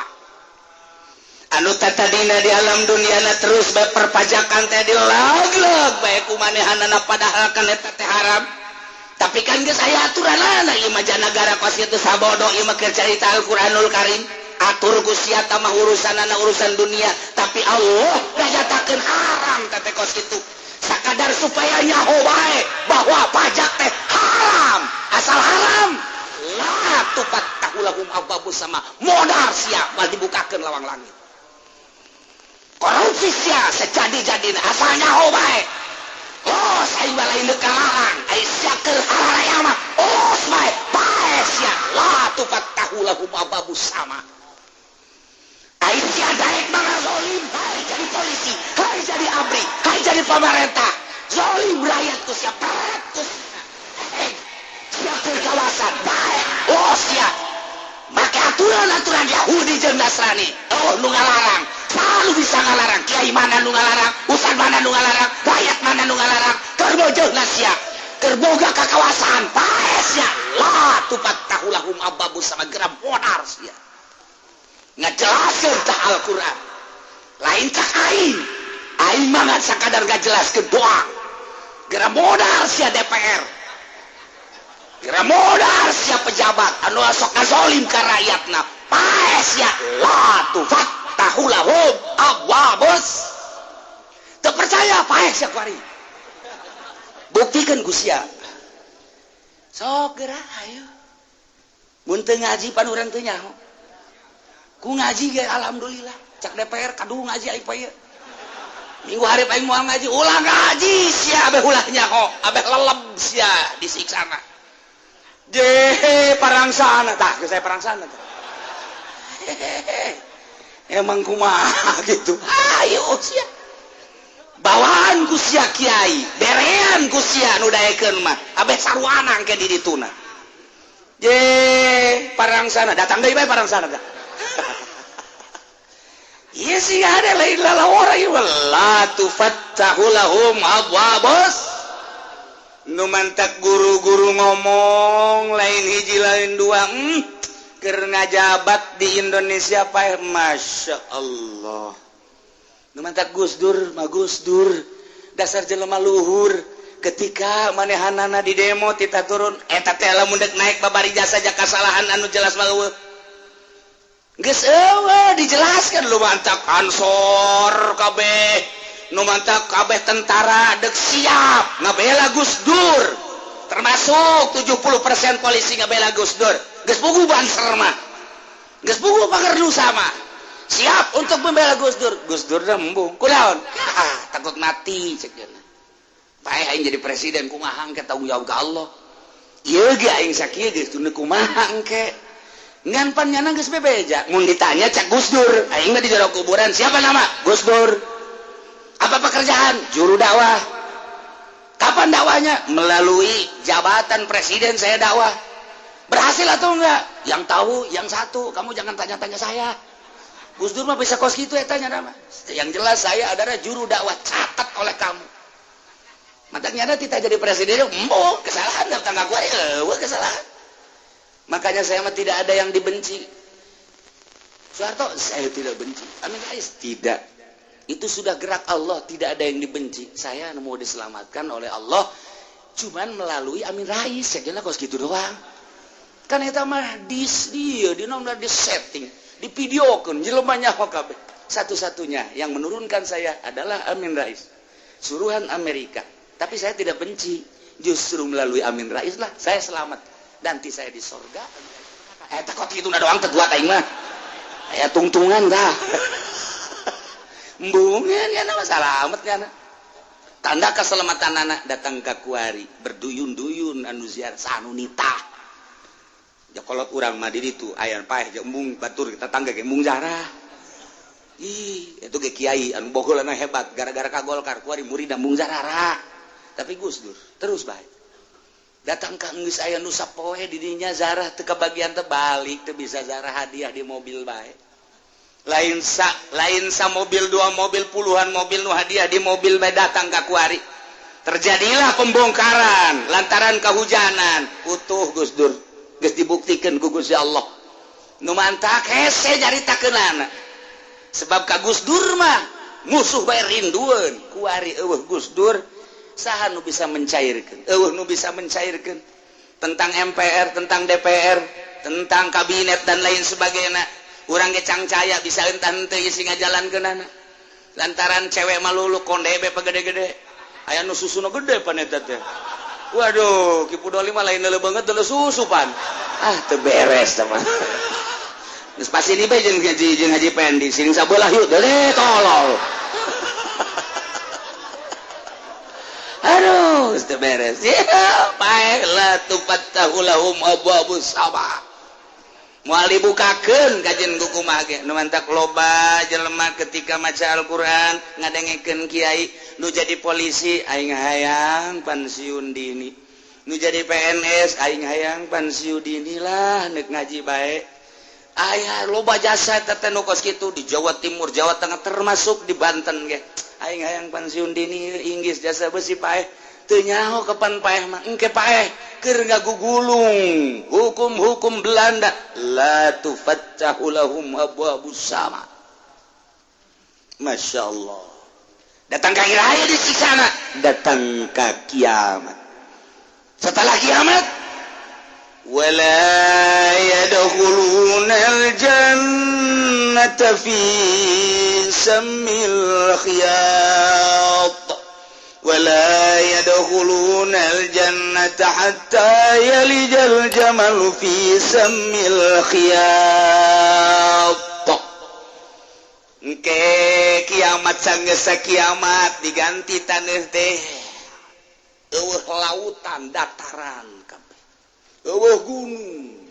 S1: anu tatadina di alam dunia na terus bae perpajakan teh dilag-lag bae ku manehanana, padahal kan eta teh haram. Tapi kan geus aya aturanana, ieu mah negara pasti teu sabodo. Ieu mah keur carita Al-Qur'anul Karim. Atur ku sia mah urusanana urusan dunia, tapi Allah nganyatakeun haram teh kos kitu, sakadar supaya nyaho bae bahwa pajak teh haram. Asal haram, la tufattahu lahum abwabus sama, modar sia, mal dibukakeun lawang langit. Korupsi sia sejadi-jadina, asal nyaho bae. Oh, aing mah lain deuk kalarang, ai sia keur hararaya mah os bae, bae sia. La tufattahu lahum abwabus sama. Ai sia daek mah ngazolim, hai jadi polisi, hai jadi ABRI, hai jadi pemerintah, zolim rakyat ku sia, peret ku sia. Sia keur kawasan bae, oh sia make aturan-aturan Yahudi jeung Nasrani. Oh, nu ngalarang selalu bisa ngalarang. Kiai mana nu ngalarang, ustad mana nu ngalarang, rakyat mana nu ngalarang, keur bojohna sia, keur boga kakawasan, pae sia. La tufattahu lahum abwabus sama, geram modar sia. Ngajelaskeun tah Al-Qur'an, lain cak aing. Aing mah ngan sakadar ngajelaskeun doang. Geram modar sia DPR, geram modar sia pejabat anu sok ngazolim ka rakyatna, pae sia. La tufattahu lahum abwabus. Teu percaya, pae sia kuari, buktikan ku sia. Sok geura, ayo. Mun teu ngaji pan urang teu nyaho. Ku ngaji ge alhamdulillah. Cak DPR kadu ngaji aing poe minggu hari aing moal ngaji. Ulah ngaji sia, abeh ulah nyaho, abeh leleb sia disiksana. Je parang sana tah, saya parang sana tah. Emang kumaha gitu, ayo sia bawaan ku sia kiai, berean ku sia nu daekeun mah, abeh saruana engke di dituna. Je parang sana datang deui bae, parang sana tah. Iya sih, ada lain lalawara ieu. La tufattahu lahum abwabus. Nu mantak guru-guru ngomong lain hiji lain dua, keur ngajabat di Indonesia paeh, Masya Allah. Nu mantak Gus Dur mah, Gus Dur dasar jelema luhur. Ketika manehanana di demo tita turun, eta teh lamun dek naik babari jasa kasalahan anu jelas mah eueuh. Geus eueuh dijelaskan. Lu mantak Ansor kabeh, nu mantak kabeh tentara dek siap ngabela Gus Dur, termasuk 70% polisi ngabela Gus Dur. Geus puguh Banser mah, geus puguh Pagar Nusa mah siap untuk membela Gus Dur. Gus Dur dah embung kunaon? Ah, takut mati cek cenah. Paeh aing jadi presiden kumaha engke, tanggung jawab ka Allah. Ieu ge aing sakieu geus kumaha engke. Ngan pan nyana geus bebeja. Mun ditanya cak Gus Dur, aing mah di jero kuburan, siapa nama? Gus Dur. Apa pekerjaan? Juru dakwah. Kapan dakwahnya? Melalui jabatan presiden saya dakwah. Berhasil atau enggak? Yang tahu yang satu, kamu jangan tanya-tanya saya. Gus Dur mah bisa kos gitu ya tanya nama. Yang jelas saya adalah juru dakwah, catat oleh kamu. Matanya tidak jadi presiden, embo kesalahan datang aku, kesalahan. Makanya saya mah tidak ada yang dibenci. Soeharto saya tidak benci. Amin Rais tidak. Itu sudah gerak Allah, tidak ada yang dibenci. Saya mau diselamatkan oleh Allah cuman melalui Amin Rais. Saya kira kos gitu doang. Kan eta mah dis dia di nomor di setting, di videokeun jelema nyaho kabeh. Satu-satunya yang menurunkan saya adalah Amin Rais. Suruhan Amerika. Tapi saya tidak benci. Justru melalui Amin Rais lah saya selamat. Nanti saya di sorga. Eta kok kitu doang teu kuat aing mah. Aya tungtungan tah. Embungan nya mah salamet nya. Tanda keselamatan anak datang ke kuari berduyun-duyun anu ziarah sanunita. Ja kolot urang mah di ditu aya paeh jeung embung batur tetangga ge embung zarah. Ih, itu ge kiai anu bogolana hebat gara-gara ka Golkar kuari murid embung zarah. Tapi Gus Dur terus bae. Datang ka geus aya nu sapoe di dinya zarah teu kabagian teh balik teu bisa zarah hadiah di mobil bae. Lain sa mobil dua mobil puluhan mobil nu hadiah di mobil bae datang ka kuari. Terjadilah pembongkaran lantaran kehujanan. Utuh Gus Dur geus dibuktikan ku Gusti Allah. Nu mantak hese nyaritakeunana. Sebab ka Gus Dur mah musuh bae rindueun. Kuari eueuh Gus Dur saha nu bisa mencairkeun? Eueuh nu bisa mencairkeun tentang MPR, tentang DPR, tentang kabinet dan lain sebagainya. Urang ge cangcaya bisa entah henteu isi ngajalankeunana. Lantaran cewek malulu konde be pagede-gede. Aya nu susuna gede pan eta teh. Waduh, Ki Pudoli mah lain leuleuh banget deuleuh susu pan. Ah, teu beres teh mah. Geus pasti ni bae jeung Haji Pendi sing sabelah yuk deuleuh tolol. Aduh, geus teu beres. Ya, paeh la tufattahu lahum abwabus sama. Moal dibukakeun kajen ku kumaha ge nu mantak loba jelema ketika maca Al-Qur'an ngadengekeun kiai nu jadi polisi aing hayang pensiun dini, nu jadi PNS aing hayang pensiun dini lah nek ngaji bae. Aya loba jasa teh nu kos kitu di Jawa Timur, Jawa Tengah termasuk di Banten ge. Aing hayang pensiun dini inggis jasa besi paeh. Teu nyaho kapan paeh mah engke paeh keur ngagugulung hukum-hukum Belanda la tufattahu lahum abwabus sama. Masya Allah. Datang ka raya disiksana, datang ka kiamat. Setelah kiamat wala yadkhuluna al-jannata fi sammil khiyat ولا يدخلون الجنة حتى يلج الجمل في سم الخياط. Engke kiamat sanggeus kiamat diganti taneuh teh eueuh lautan dataran kabeh, eueuh gunung,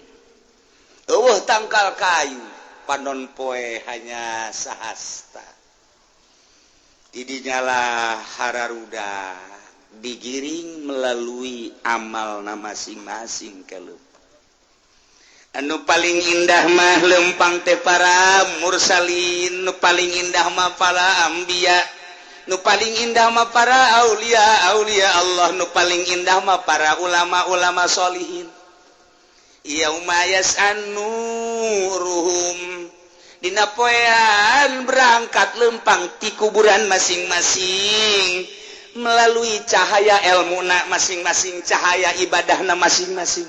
S1: eueuh tangkal kayu, panon poe hanya sahasta. Didinyalah hararuda digiring melalui amalna masing-masing kelep. Anu paling indah mah lempang teh para mursalin, nu paling indah mah para anbiya, nu paling indah mah para aulia aulia Allah, nu paling indah mah para ulama-ulama solihin. Yauma yas'anuruhum dina poean berangkat lempang ti kuburan masing-masing melalui cahaya ilmuna masing-masing, cahaya ibadahna masing-masing.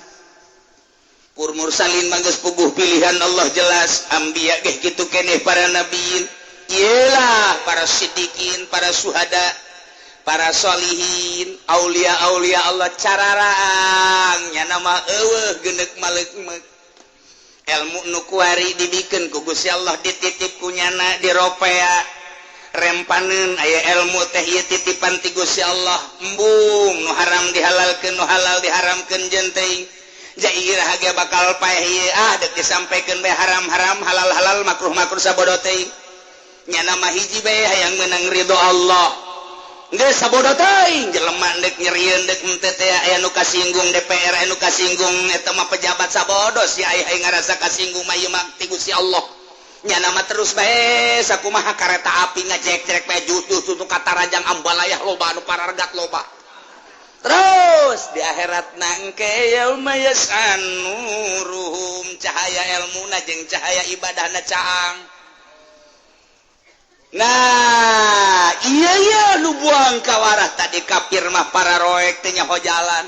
S1: Pur mursalin manggeus puguh pilihan Allah jelas, anbiya geh kitu keneh para nabiin, iyalah para siddiqin, para suhada, para solihin, aulia-aulia Allah cararaang nya nama eueuh geuneuk maleuk-meuk. Ilmu nu kuari dibikeun ku Gusti Allah dititip ku nyana diropea rempaneun aya ilmu teh ieu titipan ti Gusti Allah. Embung nu haram dihalalkeun, nu halal diharamkeun jeung teuing jairah ge bakal paeh ieu ah deuk disampaikan bae haram-haram, halal-halal, makruh-makruh sabodo teuing. Nyana mah hiji bae hayang meunang ridho Allah. Geus sabodo teuing jelema deuk nyerieun deuk henteu teh aya nu kasinggung DPR, aya nu kasinggung eta mah pejabat sabodo si aya ngarasa kasinggung mah ieu mah ti Gusti Allah. Nyana mah terus bae sakumaha kareta api ngajek-jek bae jutuh tuh katarajang ambalayah loba anu parargat loba. Terus di akhirat nangke yauma yas'anuruhum cahaya ilmuna jeung cahaya ibadahna caang. Nah, iya iya nu buang kawarah tadi kafir mah para roek teh nyaho jalan.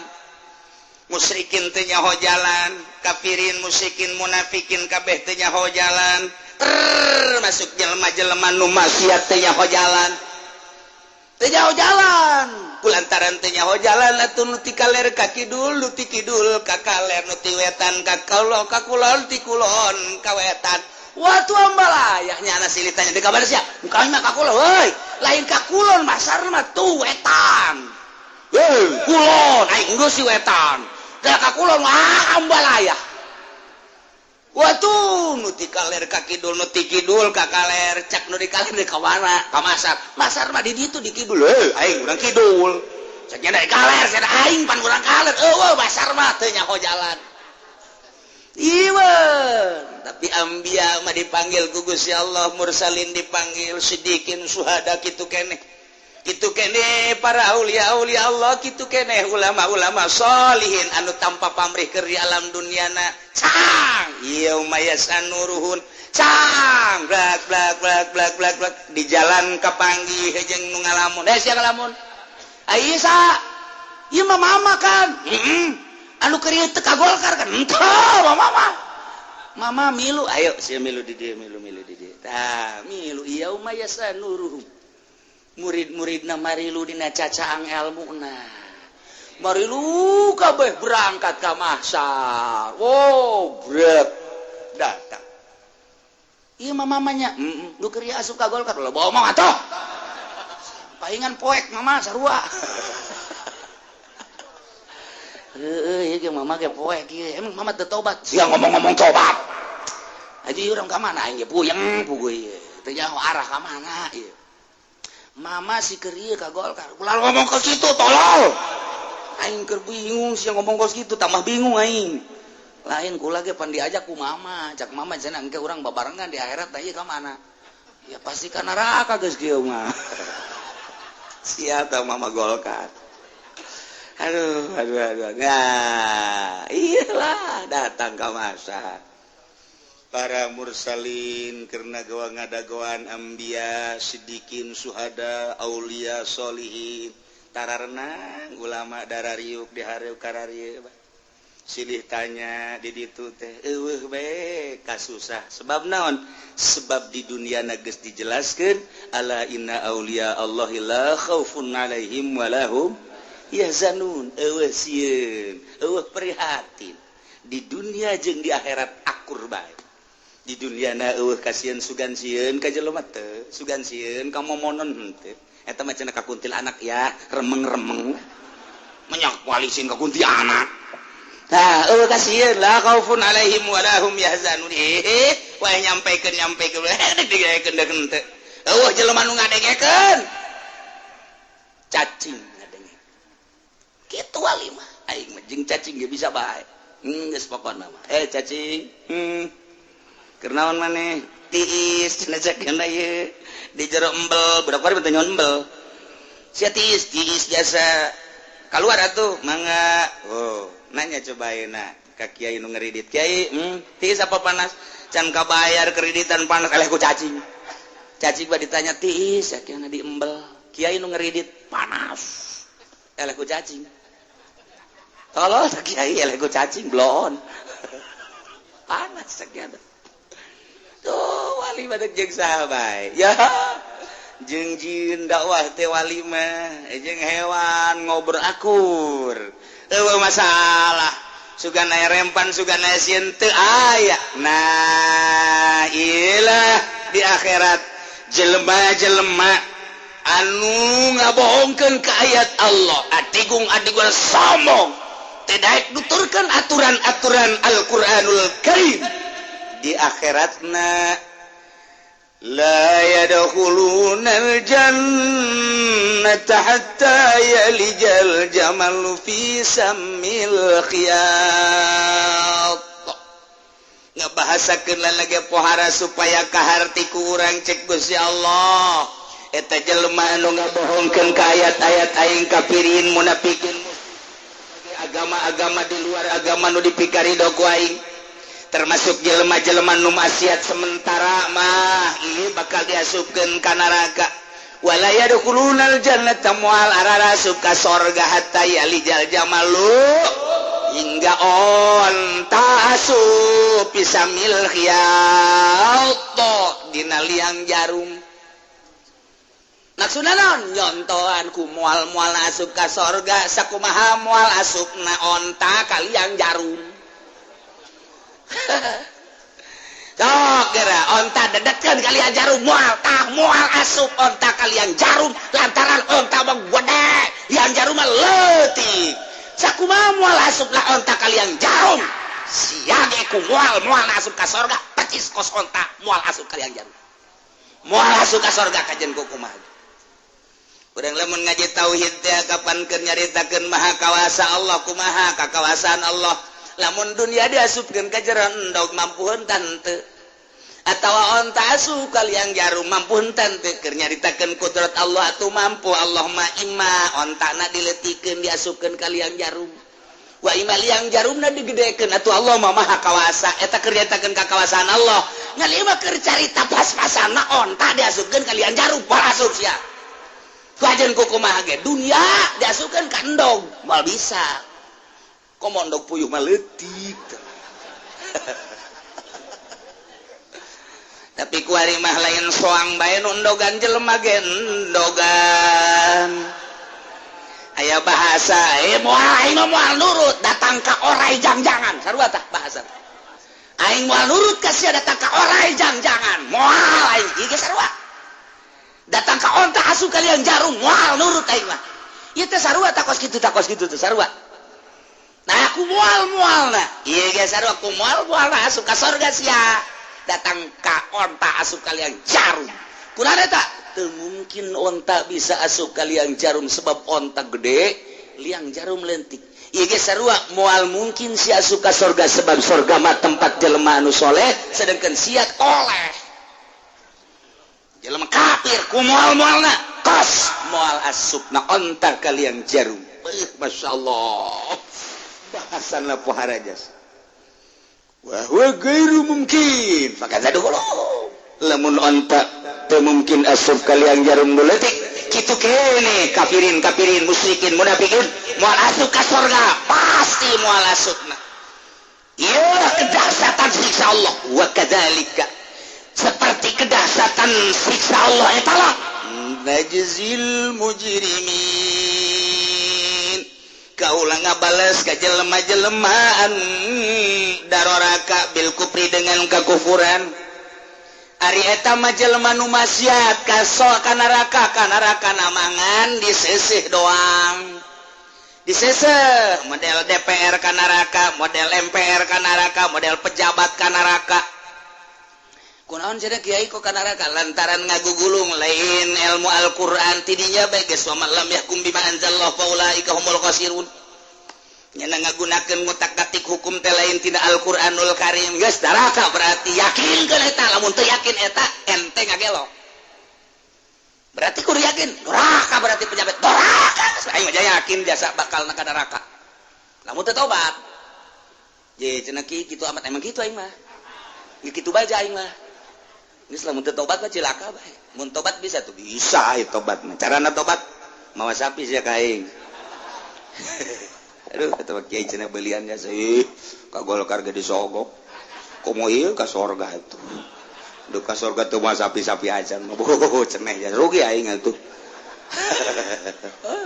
S1: Musyrikin teh nyaho jalan, kafirin, musyrikin, munafikin kabeh teh nyaho jalan. Termasuk jelema-jelema nu maksiat teh nyaho jalan. Teh nyaho jalan. Kulantaran teu nyaho jalan atuh nu ti kaler ka kidul, nu ti kidul ka kaler, nu ti wetan ka kulon, ka kulon ti kulon ka wetan. Waktu ambalayah nyana silih tanya di kabar sia. Kami mah ka kulon, heuy. Lain ka kulon masar mah tuh wetan. Heuy, kulon aing geus si wetan. Da ka kulon mah ambalayah. Waktu nu ti kaler ka kidul, nu ti kidul ka kaler, cak nu di kaler di ka mana? Ka masar. Masar mah di ditu di kidul. Heuy, aing urang kidul. Cak nya di kaler, cenah aing pan urang kaler. Eueuh masar mah teu nyaho jalan. Iwan, tapi ambia mah dipanggil ku Gusti Allah, mursalin dipanggil, sidikin, suhada kitu keneh. Kitu keneh para aulia aulia Allah, kitu keneh ulama-ulama solihin anu tanpa pamrih keur di alam duniana. Cang, yauma yasanuruhun. Cang, blak blak blak blak blak blak di jalan kapanggih jeung nu ngalamun. Eh sia ngalamun. Ai sa, ieu mah mama kan. Heeh. Anu keur ieu teu ka Golkar kan. Henteu, mama. Mama milu, ayo sia milu di dieu, milu milu di dieu. Tah, milu yauma yasanuruhum. Murid-muridna marilu dina cacaang elmuna. Marilu kabeh berangkat ka mahsyar. Wow, brek datang. Ieu mah mamanya, heeh, nu keur ieu asup ka Golkar. Lah bawa mah atuh. Paingan poek mama sarua. Heueuh, ieu mama ge poek ieu. Emang mama teu tobat. Sia ngomong-ngomong tobat. Haji urang ka mana aing ge puyeng puguh ieu. Teu nyaho arah ka mana ieu. Mama si keur ieu ka Golkar. Ulah ngomong ke situ tolol. Aing keur bingung sia ngomong ke situ tambah bingung aing. Lain kula ge pan diajak ku mama, cak mama cenah engke urang babarengan di akhirat tah ieu ka mana? Ya pasti ka neraka geus kieu mah. Sia tah mama Golkar. Aduh, aduh, aduh. Nah, iyalah datang ka masa. Para mursalin karena gawa ngadagoan ambia, sidikin, suhada, aulia, solihin, tararenang ulama darariuk dihariuk kararieu. Silih tanya di ditu teh eueuh bae kasusah. Sebab naon? Sebab di dunia geus dijelaskeun ala inna aulia Allahi la khaufun alaihim wa lahum yahzanun. Eueuh sieun, eueuh prihatin. Di dunia jeung di akhirat akur bae. Di dunia na eueuh kasieun sugan sieun ka jelema teu, sugan sieun ka momonon henteu. Eta mah cenah ka kuntilanak ya, remeng-remeng. Menyak walisin ka kuntilanak. Nah, eueuh kasieun la khaufun alaihim wa lahum yahzanun. Wae nyampekeun nyampekeun digaekeun deuk henteu. Eueuh jelema nu ngadengekeun. Cacing ngadenge. Kitu wali mah aing mah jeung cacing ge bisa bae. Geus pokona mah. Cacing. Keur naon maneh? Tiis cenah cakena ieu. Di jero embel, budak bari teh nyon embel. Sia tiis, tiis jasa. Kaluar atuh, mangga. Oh, nanya coba ayeuna ka kiai nu ngeridit. Kiai, tiis apa panas? Can kabayar kreditan panas eleh ku cacing. Cacing mah ditanya tiis, ya kieu di embel. Kiai nu ngeridit panas. Eleh ku cacing. Tolol kiai eleh ku cacing bloon. Panas sakieu. Tuh wali mah jeung saha bae. Ya. Jeung jin dakwah teh wali mah jeung hewan ngobrol akur. Eueuh masalah. Sugan aya rempan, sugan aya sieun teu aya. Nah, ilah di akhirat jelema-jelema anu ngabohongkeun ka ayat Allah, adigung-adigung sombong, teu daek nuturkeun aturan-aturan Al-Qur'anul Karim. Di akhiratna la yadkhulunal jannata hatta yalijal jamalu fi sammil khiyat. Ngabahasakeun lagi pohara supaya kaharti ku urang cek Gusti Allah. Eta jelema anu ngabohongkeun ka ayat-ayat aing kafirin munafikin agama-agama di luar agama nu dipikarido ku aing, termasuk jelema-jelema nu maksiat sementara mah ini bakal diasupkeun ka neraka. Wala yadkhulunal jannata moal ararasup ka sorga hatta yalijal jamalu hingga onta asup pisamil khiyat dina liang jarum. Maksudna naon? Nyontohan ku moal-moal asup ka sorga sakumaha moal asupna onta kaliang jarum. Sok geura onta dedetkeun kaliang jarum moal tah moal asup onta kaliang jarum lantaran onta mah gede liang jarum mah leutik. Sakumaha moal asupna onta kaliang jarum sia ge ku moal-moal asup ka sorga percis kos onta moal asup kaliang jarum. Moal asup ka sorga kajen ku kumaha. Urang lamun ngaji tauhid teh kapan keur nyaritakeun maha kawasa Allah kumaha kakawasaan Allah. Lamun dunia diasupkeun ka jero endog mampu henteu henteu. Atawa onta asup ka liang jarum mampu henteu henteu keur nyaritakeun kudrat Allah atuh mampu Allah mah imma ontana dileutikeun diasupkeun ka liang jarum. Wa imma liang jarumna digedekeun atuh Allah mah maha kawasa. Eta keur nyaritakeun kakawasaan Allah. Ngan ieu mah keur carita pas-pasana onta diasupkeun ka liang jarum moal asup sia. Kajen kumaha ge dunia diasupkeun ka endog moal bisa. Komo endog puyuh mah leutik. Tapi kuari mah lain soang bae nu endogan jelema ge endogan. Aya bahasa moal aing mah moal nurut datang ka orai jangjangan sarua tah bahasa. Aing moal nurut ka sia datang ka orai jangjangan moal aing ieu ge sarua. Datang ka onta asup kalian jarum moal nurut aing mah. Ieu teh sarua takos kitu teh sarua. Nah aku moal-moalna. Ieu ge sarua aku moal-moalna asup ka sorga sia. Datang ka onta asup kalian jarum. Kunaon eta? Teu mungkin onta bisa asup kalian jarum sebab onta gede, liang jarum leutik. Ieu ge sarua moal mungkin sia asup ka sorga sebab sorga mah tempat jelema anu soleh sedangkan sia toleh. Jelema kafir ku moal-moalna kos moal asupna onta kalian jarum. Masya Allah bahasanna poharajas wa huwa ghairu mungkin fakadzadu lamun onta teu mungkin asup kalian jarum nu leutik kitu kene kafirin kafirin musyrikin munafikin moal asup ka sorga pasti moal asupna. Ieu kedahsyatan siksa Allah wa kadzalika seperti kedahsyatan siksa Allah eta lah najzil mujrimin kaulah ngabales ka jelema-jelemaan daroraka bil kufri dengan kekufuran. Ari eta mah jelema nu maksiat kaso ka neraka namangan diseseh doang. Diseseh model DPR ka neraka, model MPR ka neraka, model pejabat ka neraka. Kunaon cenah kiai kok ka neraka lantaran ngagugulung lain ilmu Al-Qur'an tidinya bae geus wa man lam yahkum bima anzalallahu faulaika humul khasirun. Nya ngagunakeun ngutak-atik hukum teh lain tina Al-Qur'anul Karim geus neraka berarti yakinkeun eta lamun teu yakin eta ente ngagelo. Berarti kudu yakin neraka berarti pejabat neraka geus aing mah yakin jasa bakal ka neraka. Lamun teu tobat. Je cenah kieu kitu amat emang kitu aing mah. Kitu bae aing mah. Geus lamun teu tobat mah cilaka bae. Mun tobat bisa tuh bisa ieu tobat mah. Carana tobat mawa sapi sia ka aing. Aduh kata kiai cenah belian nya sih ka Golkar ge disogok. Komo ieu ka sorga atuh. Duh ka sorga teu moal sapi-sapi acan. Oh ceneh ya rugi aing atuh.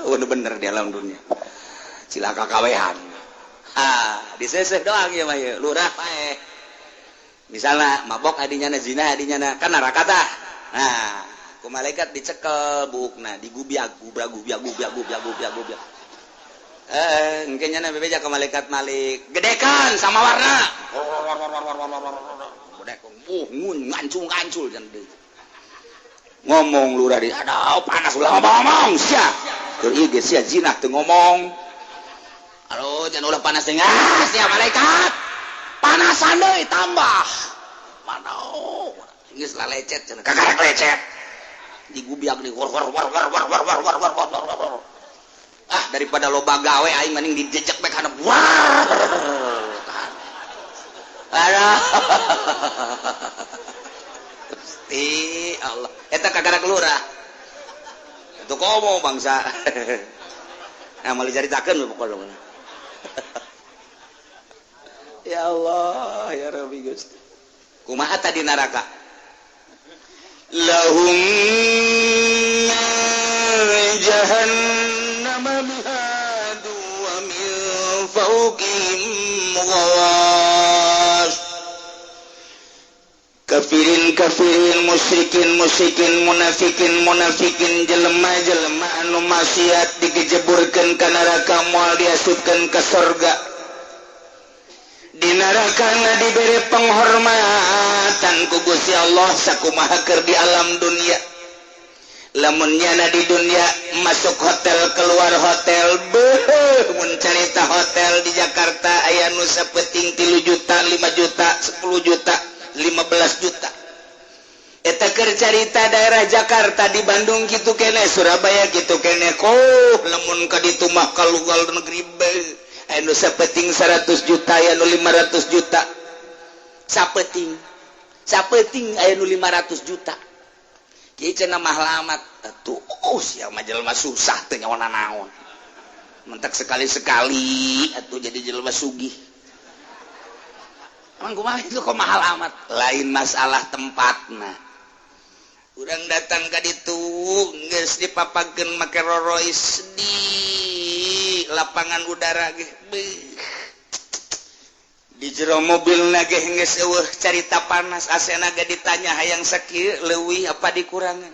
S1: Bener-bener di alam dunia. Cilaka kawehan. Ah, diseseh doang ieu mah ieu lurah paeh. Misalnya mabok adinya na zina adinya na kan neraka tah. Nah, ku malaikat dicekel buukna, digubiak gubiak gubiak gubiak gubiak gubiak gubiak. Engke nya bebeja ke malaikat Malik, gedekan sama warna. Gedekan, ngancul-ngancul jan deui. Ngomong lurah di, aduh panas ulah ngomong sia. Keur ieu ge sia zina teu ngomong. Aduh jan ulah panas teh sia malaikat. Panasan deui tambah. Mana geus lalecet cenah kakarek lecet. Digubiak di war war war war war war war war war war war. Ah daripada loba gawe aing mending dijejek bae kana war. Aduh. Gusti Allah. Eta kakarek lurah. Itu komo bangsa. Nah, moal dicaritakeun pokona. Ya Allah, ya Rabbi Gusti. Kumaha tadi neraka? Lahum ma jahannama mihadu wa min fawqihim ghawash. Kafirin kafirin musyrikin musyrikin munafikin munafikin jelema-jelema anu maksiat digejeburkeun ka neraka moal diasupkeun ka sorga. Di neraka dibere penghormatan ku Gusti Allah sakumaha keur di alam dunia. Lamun nyana di dunia masuk hotel keluar hotel, beuh mun carita hotel di Jakarta aya nu sapeting 3 juta, 5 juta, 10 juta, 15 juta. Eta keur carita daerah Jakarta, di Bandung kitu keneh, Surabaya kitu keneh. Koh lamun ka ditu mah ka luar negeri beuh aya nu sapeting 100 juta, aya nu 500 juta. Sapeting. Sapeting aya nu 500 juta. Kieu cenah mahal amat. Atuh sia mah jelema susah teu nyawa naon. Mentak sekali-sekali atuh jadi jelema sugih. Emang kumaha itu kok mahal amat? Lain masalah tempatna. Urang datang ka ditu geus dipapakeun make rorois di lapangan udara ge. Di jero mobilna ge geus eueuh carita panas, asena ge ditanya hayang sakieu leuwih apa dikurangan.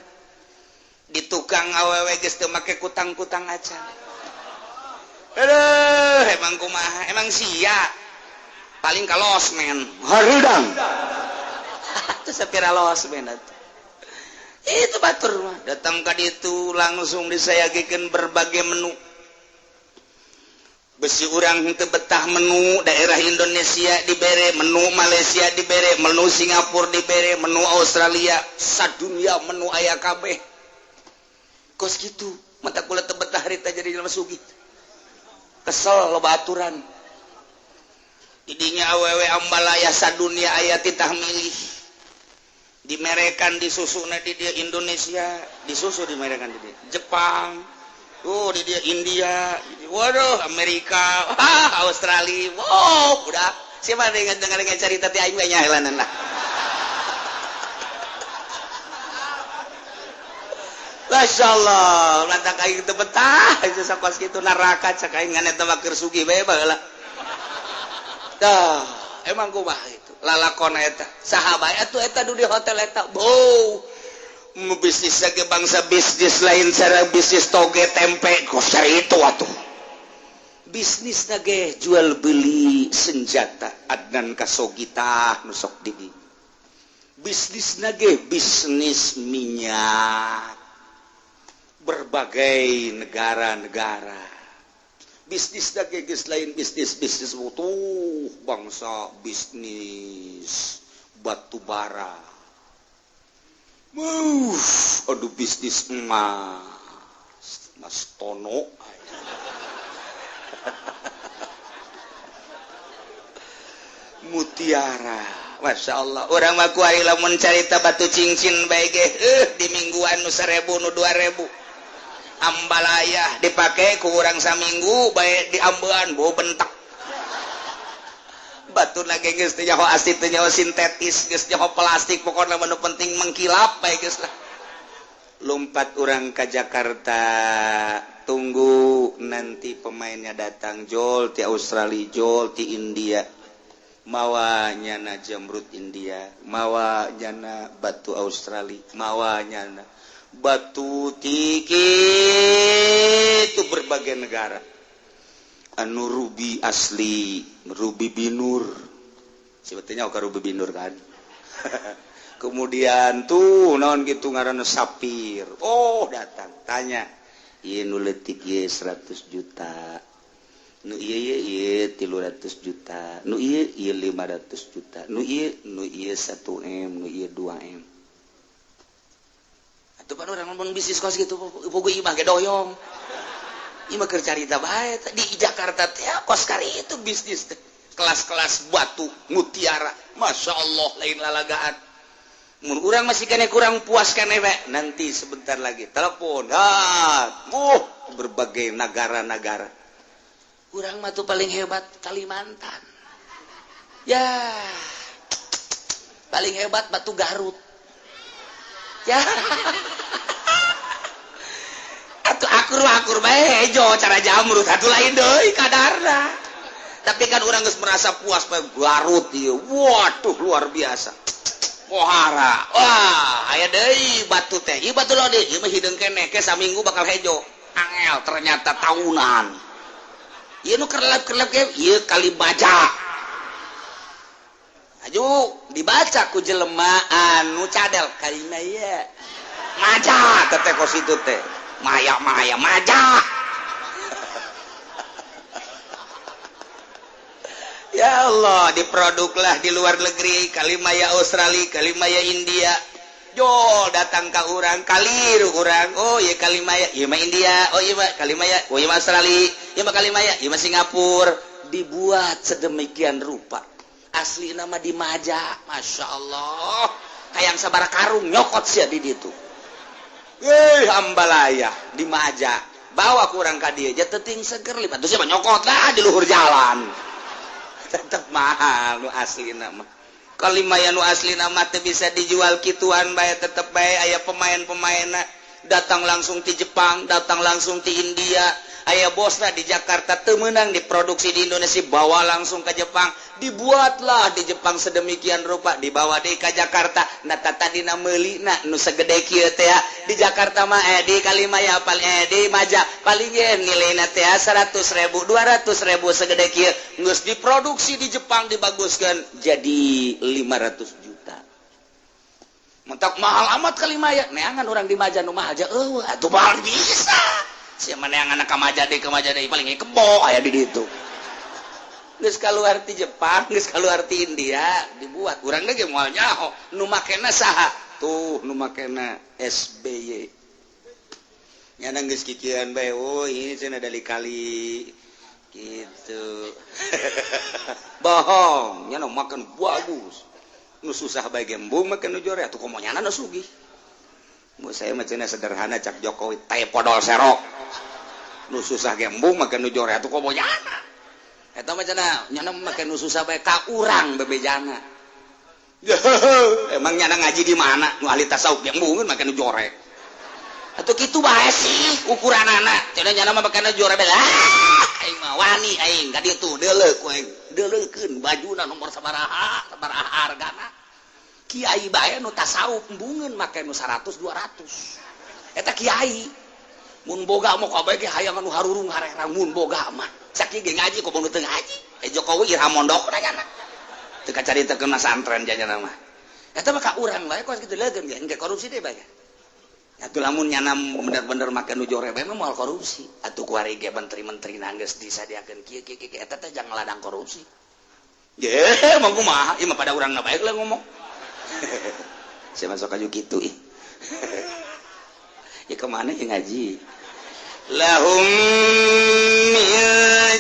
S1: Di tukang awewe geus teu make kutang-kutang acan. Aduh, emang kumaha? Emang sia. Paling ka losmen harudang. Atuh sapira losmen atuh. Itu batur mah datang ka ditu langsung disayagikeun berbagai menu. Besi urang teu betah menu daerah Indonesia dibere, menu Malaysia dibere, menu Singapura dibere, menu Australia, sadunia menu aya kabeh. Kos kitu, mata kula teu betah harita jadi jelema sugih. Kesel loba aturan. Didinya awewe ambalaya sadunia aya titah milih. Dimerekan disusuna di dia Indonesia, disusu dimerekan di dia Jepang, oh di dia India, waduh Amerika, ah, Australia, wow, udah siapa dengan dengan cerita ti aing we nyaheulanan lah. Masya Allah, lantak aing teu betah, itu sakos kitu neraka cak aing ngan eta mah keur sugih bae baheula. Dah, emang kumaha itu lalakon eta saha bae atuh eta du di hotel eta. Bau bisnis ge bangsa bisnis lain cara bisnis toge tempe kos cari itu atuh. Bisnis ge jual beli senjata Adnan Khashoggi tah nu sok di dieu. Bisnis ge bisnis minyak berbagai negara-negara. Bisnis lagi geus lain bisnis bisnis butuh bangsa bisnis batu bara. Aduh bisnis emas, Mas Tono. Mutiara, Masya Allah. Urang mah ku ari lamun carita batu cincin bae ge di mingguan nu 1000 nu 2000. Ambalaya dipake ku urang saminggu bae diambean bau bentak. Batu lagi geus teu nyaho asli teu nyaho sintetis geus nyaho plastik pokona mah nu penting mengkilap bae geus lah. Lompat urang ka Jakarta, tunggu nanti pemainnya datang, jol ti Australia, jol ti India. Mawa nyana jamrut India, mawa nyana batu Australia, mawa nyana batu tiki itu berbagai negara. Anu ruby asli, ruby binur. Sebetulnya oke ruby binur kan. Kemudian tuh naon gitu ngaranna sapir. Oh, datang tanya. Ieu nu leutik ieu 100 juta. Nu ieu ieu 300 juta. Nu ieu ieu 500 juta. Nu ieu 1M, nu ieu 2M. Atuh pan urang mun bisnis kos kitu bogo imah ge doyong. Imah keur carita bae di Jakarta teh kos kari itu bisnis teh. Kelas-kelas batu mutiara. Masya Allah lain lalagaan. Mun urang masih kene kurang puas kene we. Nanti sebentar lagi telepon. Ha, berbagai negara-negara. Urang mah tuh paling hebat Kalimantan. Ya. Paling hebat batu Garut. Ya. Atuh aku Akur-akur bae hejo cara jamrut atuh lain deui kadarna. Tapi kan urang geus merasa puas bae Garut ieu. Waduh luar biasa. Pohara. Wah, aya deui batu teh. Ieu batu lode, ieu mah hideung keneh ke saminggu bakal hejo. Angel ternyata tahunan. Ieu nu kerlap-kerlap ge ieu kali baja. Aju dibaca ku jelema anu cadel kalima ieu. Maja teh kos itu teh. Maya-maya maja. Ya Allah, diproduklah di luar negeri, kalimaya Australia, kalimaya India. Jo datang ka urang, kaliru urang. Oh iya kalimaya, ieu mah India, oh iya mah kalimaya, oh iya mah Australia, ieu mah kalimaya, ieu mah Singapura. Dibuat sedemikian rupa. Asli nama di Maja, Masya Allah. Hayang sabaraha karung nyokot sia di ditu. Ambalaya di Maja. Bawa kurang ka dieu ja teuting seger lipat. Terus mah nyokot lah di luhur jalan. Tetep mahal nu asli nama. Kalimaya nu asli nama teu bisa dijual kituan bae, tetep bae aya pemain-pemainna datang langsung ti Jepang, datang langsung ti India. Aya bosna di Jakarta teu meunang diproduksi di Indonesia, bawa langsung ke Jepang, dibuatlah di Jepang sedemikian rupa, dibawa deui ka Jakarta. Nah tadina meulina nu segede kieu teh di Jakarta mah di Kalimaya paling di Maja paling ge nilaina teh 100.000 200.000 segede kieu, geus diproduksi di Jepang dibaguskeun jadi 500 juta. Mentak mahal amat Kalimaya, neangan urang di Maja nu mahal aja eueuh atuh mahal bisa. Sia mana anak kamaja deui paling kebo aya di ditu. Geus kaluar ti Jepang, geus kaluar ti India, dibuat. Urang ge moal nyaho nu makena saha? Tuh nu makena SBY. Nyana geus kikieuan bae, oh ini cenah dari kali gitu. Bohong, nyana makan bagus. Nu susah bae gembung make nu jore atuh komo nyana nu sugih. Mu saya mah cenah sederhana cak Jokowi teh podol serok. Nu susah gembung make nu jore atuh komo nyana. Eta mah cenah nyana make nu susah bae ka urang bebejana. Emang nyana ngaji di mana? Nu ahli tasawuf gembungeun make nu jore. Atuh kitu bae sih ukuranana. Cenah nyana mah make nu jore bae. Aing mah wani aing ka ditu deuleuh ku aing. Deuleukeun bajuna nomor sabaraha, sabaraha hargana. Kiai bae nu tasawuf embungeun make nu 100 200. Eta kiai mun boga mah kabeh ge hayang anu harurung harerang mun boga mah. Sakieu ge ngaji komo nu teu ngaji. Jokowi ira mondok na nyana. Teu kacaritakeun santren janyana mah. Eta mah ka urang bae kos kitu leugeun ge engke korupsi deui bae. Atuh lamun nyana bener-bener make nu jore bae mah moal korupsi. Atuh kuari ge menteri-menteri geus disadiakeun kieu kieu kieu eta teh jang ladang korupsi. Ye, mah kumaha? Ieu mah pada urangna bae lah ngomong. Saya masuk aja gitu ih. Ya kemana ya ngaji? Lahum min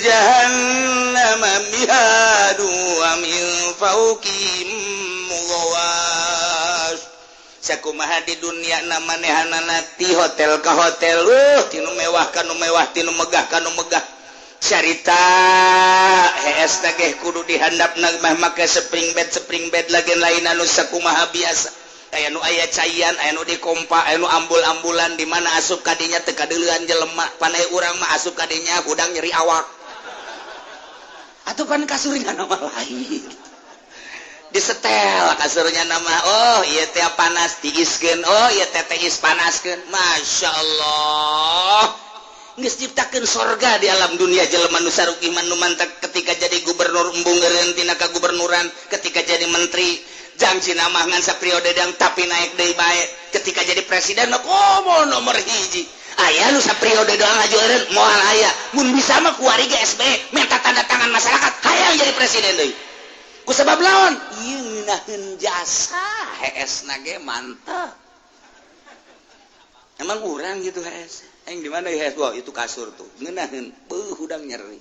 S1: jahannam mihadu wa min fawqihim ghawash. Sakumaha di dunia namanehanana ti hotel ka hotel, tinu mewah kanu mewah, tinu megah kanu megah. Carita hees teh kudu dihandapna mah make spring bed lagi lain anu sakumaha biasa. Aya nu aya caian, aya nu dikompa, aya nu ambul-ambulan di mana asup kadinya teu kadeulean jelema, panai urang mah asup kadinya hudang nyeri awak. Atuh pan kasurnya nama lain. Disetel kasurnya nama, oh ieu teh panas tiiskeun, oh ieu teh tiis panaskeun. Masya Allah. Geus ciptakeun sorga di alam dunia jelema nu saruki nu mantak ketika jadi gubernur embung eureun tina kagubernuran, ketika jadi menteri jangji mah ngan sapriode dang tapi naik deui bae, ketika jadi presiden mah komo nomor hiji. Aya nu sapriode doang aju eureun moal aya. Mun bisa mah kuari ge SBY minta tanda tangan masyarakat hayang jadi presiden deui. Ku sebab laon? Ieu ngeunaheun jasa heesna ge mantap. Emang urang gitu hees. Aing di mana ya? Wah, itu kasur tuh. Ngeunaheun, beuh hudang nyeri.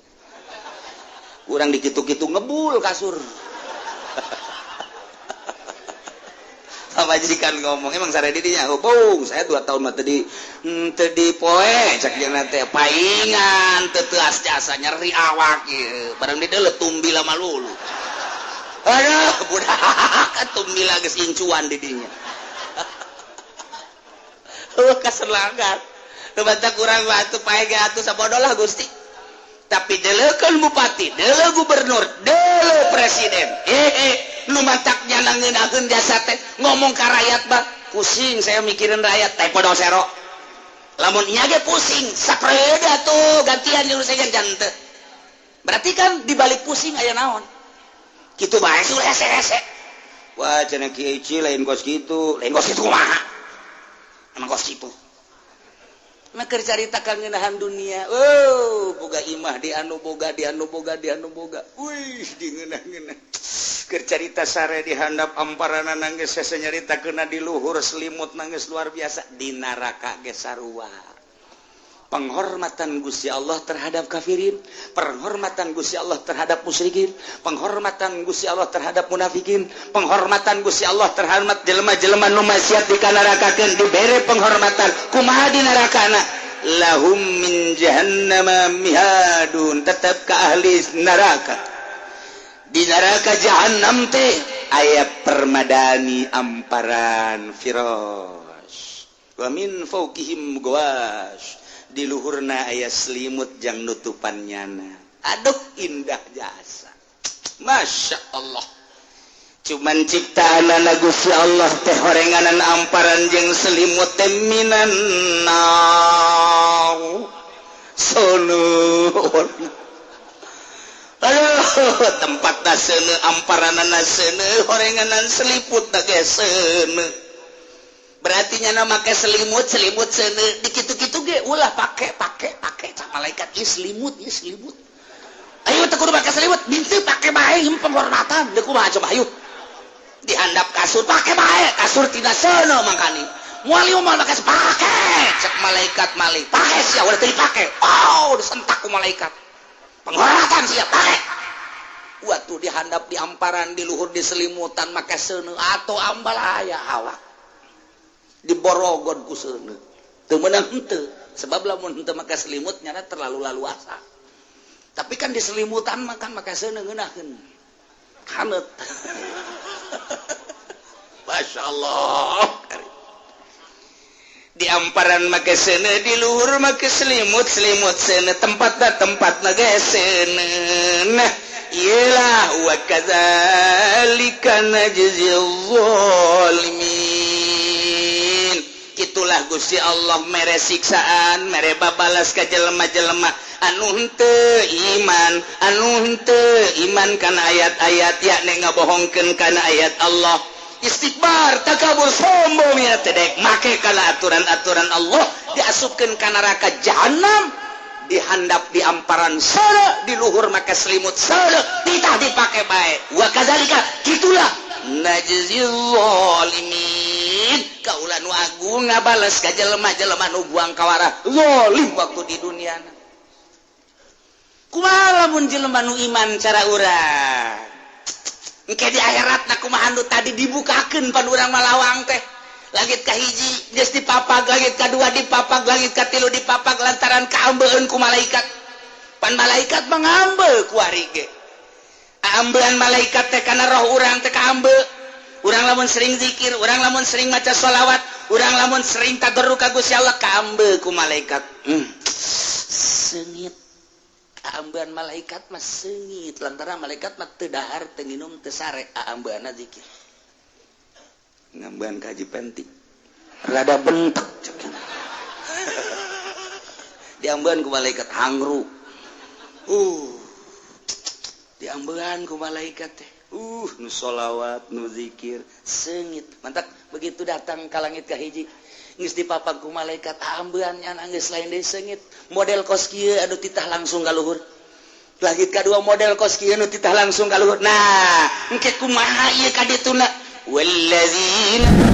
S1: Urang dikitu-kitu ngebul kasur. Pamajikan ngomong, emang sare didinya? Oh, bung, saya 2 tahun mah teu di poe cek jeung teh paingan teu teuas jasa nyeri awak ieu. Barang di deuleu tumbila malulu. Aduh, budak tumbila geus incuan di dinya. Heuh kaselanggar. Nu matak urang mah atuh pae ge atuh sabodo lah, Gusti. Tapi deleukeun bupati, deuleu gubernur, deuleu presiden, nu matak nyana ngeunaheun jasa teh ngomong ka rakyat bah, "Pusing saya mikirin rakyat teh." Podo sero lamun nya ge pusing saperiode tuh gantian jeung saya jante. Berarti kan dibalik pusing aya naon kitu bae sih hese-hese. Wah, cenah Kiai, lain kos kitu, lain kos kitu kumaha? Emang kos kitu. Mah keur carita kangenahan dunia. Oh, boga imah di anu, boga di anu, boga di anu, boga. Wih, di ngeunah-ngeunah. Keur carita sare di handap amparana nangis, hese nyarita kena di luhur selimut nangis, luar biasa. Di neraka ge sarua. Penghormatan Gusti Allah terhadap kafirin, penghormatan Gusti Allah terhadap musyrikin, penghormatan Gusti Allah terhadap munafikin, penghormatan Gusti Allah terhadap jelema-jelema nu maksiat di kanarakakeun, dibere penghormatan. Kumaha di nerakana? Lahum min jahannama mihadun. Tetap ke ahli neraka, di neraka jahannam teh aya permadani amparan firas wa min fawqihim ghawash, di luhurna aya selimut jang nutupan nyana. Aduh, indah jasa, Masya Allah. Cuman ciptaan Gusti Allah teh horenganan amparan jeung selimut teh minan nar sonu. Aduh, tempat seuneu, amparanana seuneu, horenganan seliput ge seuneu. Berarti nyana make selimut, selimut seuneu, dikitu-kitu ge ulah pake, pake, pake. Cak malaikat, ieu selimut, ieu selimut. Ayo teu kudu make selimut, bintu pake bae, ieu penghormatan. Deuk kumaha coba, ayo. Dihandap kasur pake bae, kasur tina seuneu mangkani. Moal ieu moal make, pake. Cek malaikat malik, pake sia, udah teu dipake. Oh, disentak ku malaikat. Penghormatan sia, pake. Waktu dihandap di amparan, di luhur di selimutan make seuneu atau ambal aya awak diborogon ku seuneu, teu meunang henteu, sebab lamun henteu make selimut nyana terlalu laluasa. Tapi kan di selimutan makan make seuneu ngeunaheun haneut. Masya Allah, di amparan make seuneu, di luhur make selimut, selimut seuneu, tempatna tempatna ge seuneu. Nah, iyalah, wa kadzalika najzil zalimin. Itulah Gusti Allah mere siksaan, mere babalas ka jelema-jelema anu henteu iman, anu henteu iman kana ayat-ayat, yakni ngabohongkeun kana ayat Allah, istikbar, takabur, sombong, ya teu dek make kana aturan-aturan Allah, diasupkeun ka neraka jahanam, dihandap di amparan seuneu, di luhur make selimut seuneu, titah dipake bae. Wa kadzalika, gitulah, najzil zalimin, kaula nu agung ngabales ka jelema-jelema nu buang kawarah, zalim waktu di dunia. Kumaha lamun jelema nu iman, cara urang engke di akhirat na kumaha? Nu tadi dibukakeun pan urang malawang teh, langit kahiji geus dipapag, langit kadua dipapag, langit katilu dipapag, lantaran kaambeun ku malaikat. Pan malaikat mengambil ku ari ge ambean malaikat teh kana roh urang teh kaambe. Urang lamun sering zikir, urang lamun sering maca sholawat, urang lamun sering tadarru ka Gusti Allah, kaambe ku malaikat. Seungit kaambean malaikat mah, seungit, lantaran malaikat mah teu dahar, teu nginum, teu sare, aambeanna zikir. Ngambean kaji penti rada bentek, diambean ku malaikat hangru, diambean ku malaikat teh, nu sholawat, nu zikir seungit. Mantap, begitu datang ka langit ka hiji geus dipapag ku malaikat, ambean nya geus lain deui, seungit model kos kieu anu titah langsung ka luhur. Langit kadua model kos kieu nu titah langsung ka luhur. Nah, engke kumaha ieu ka dituna? Wallazina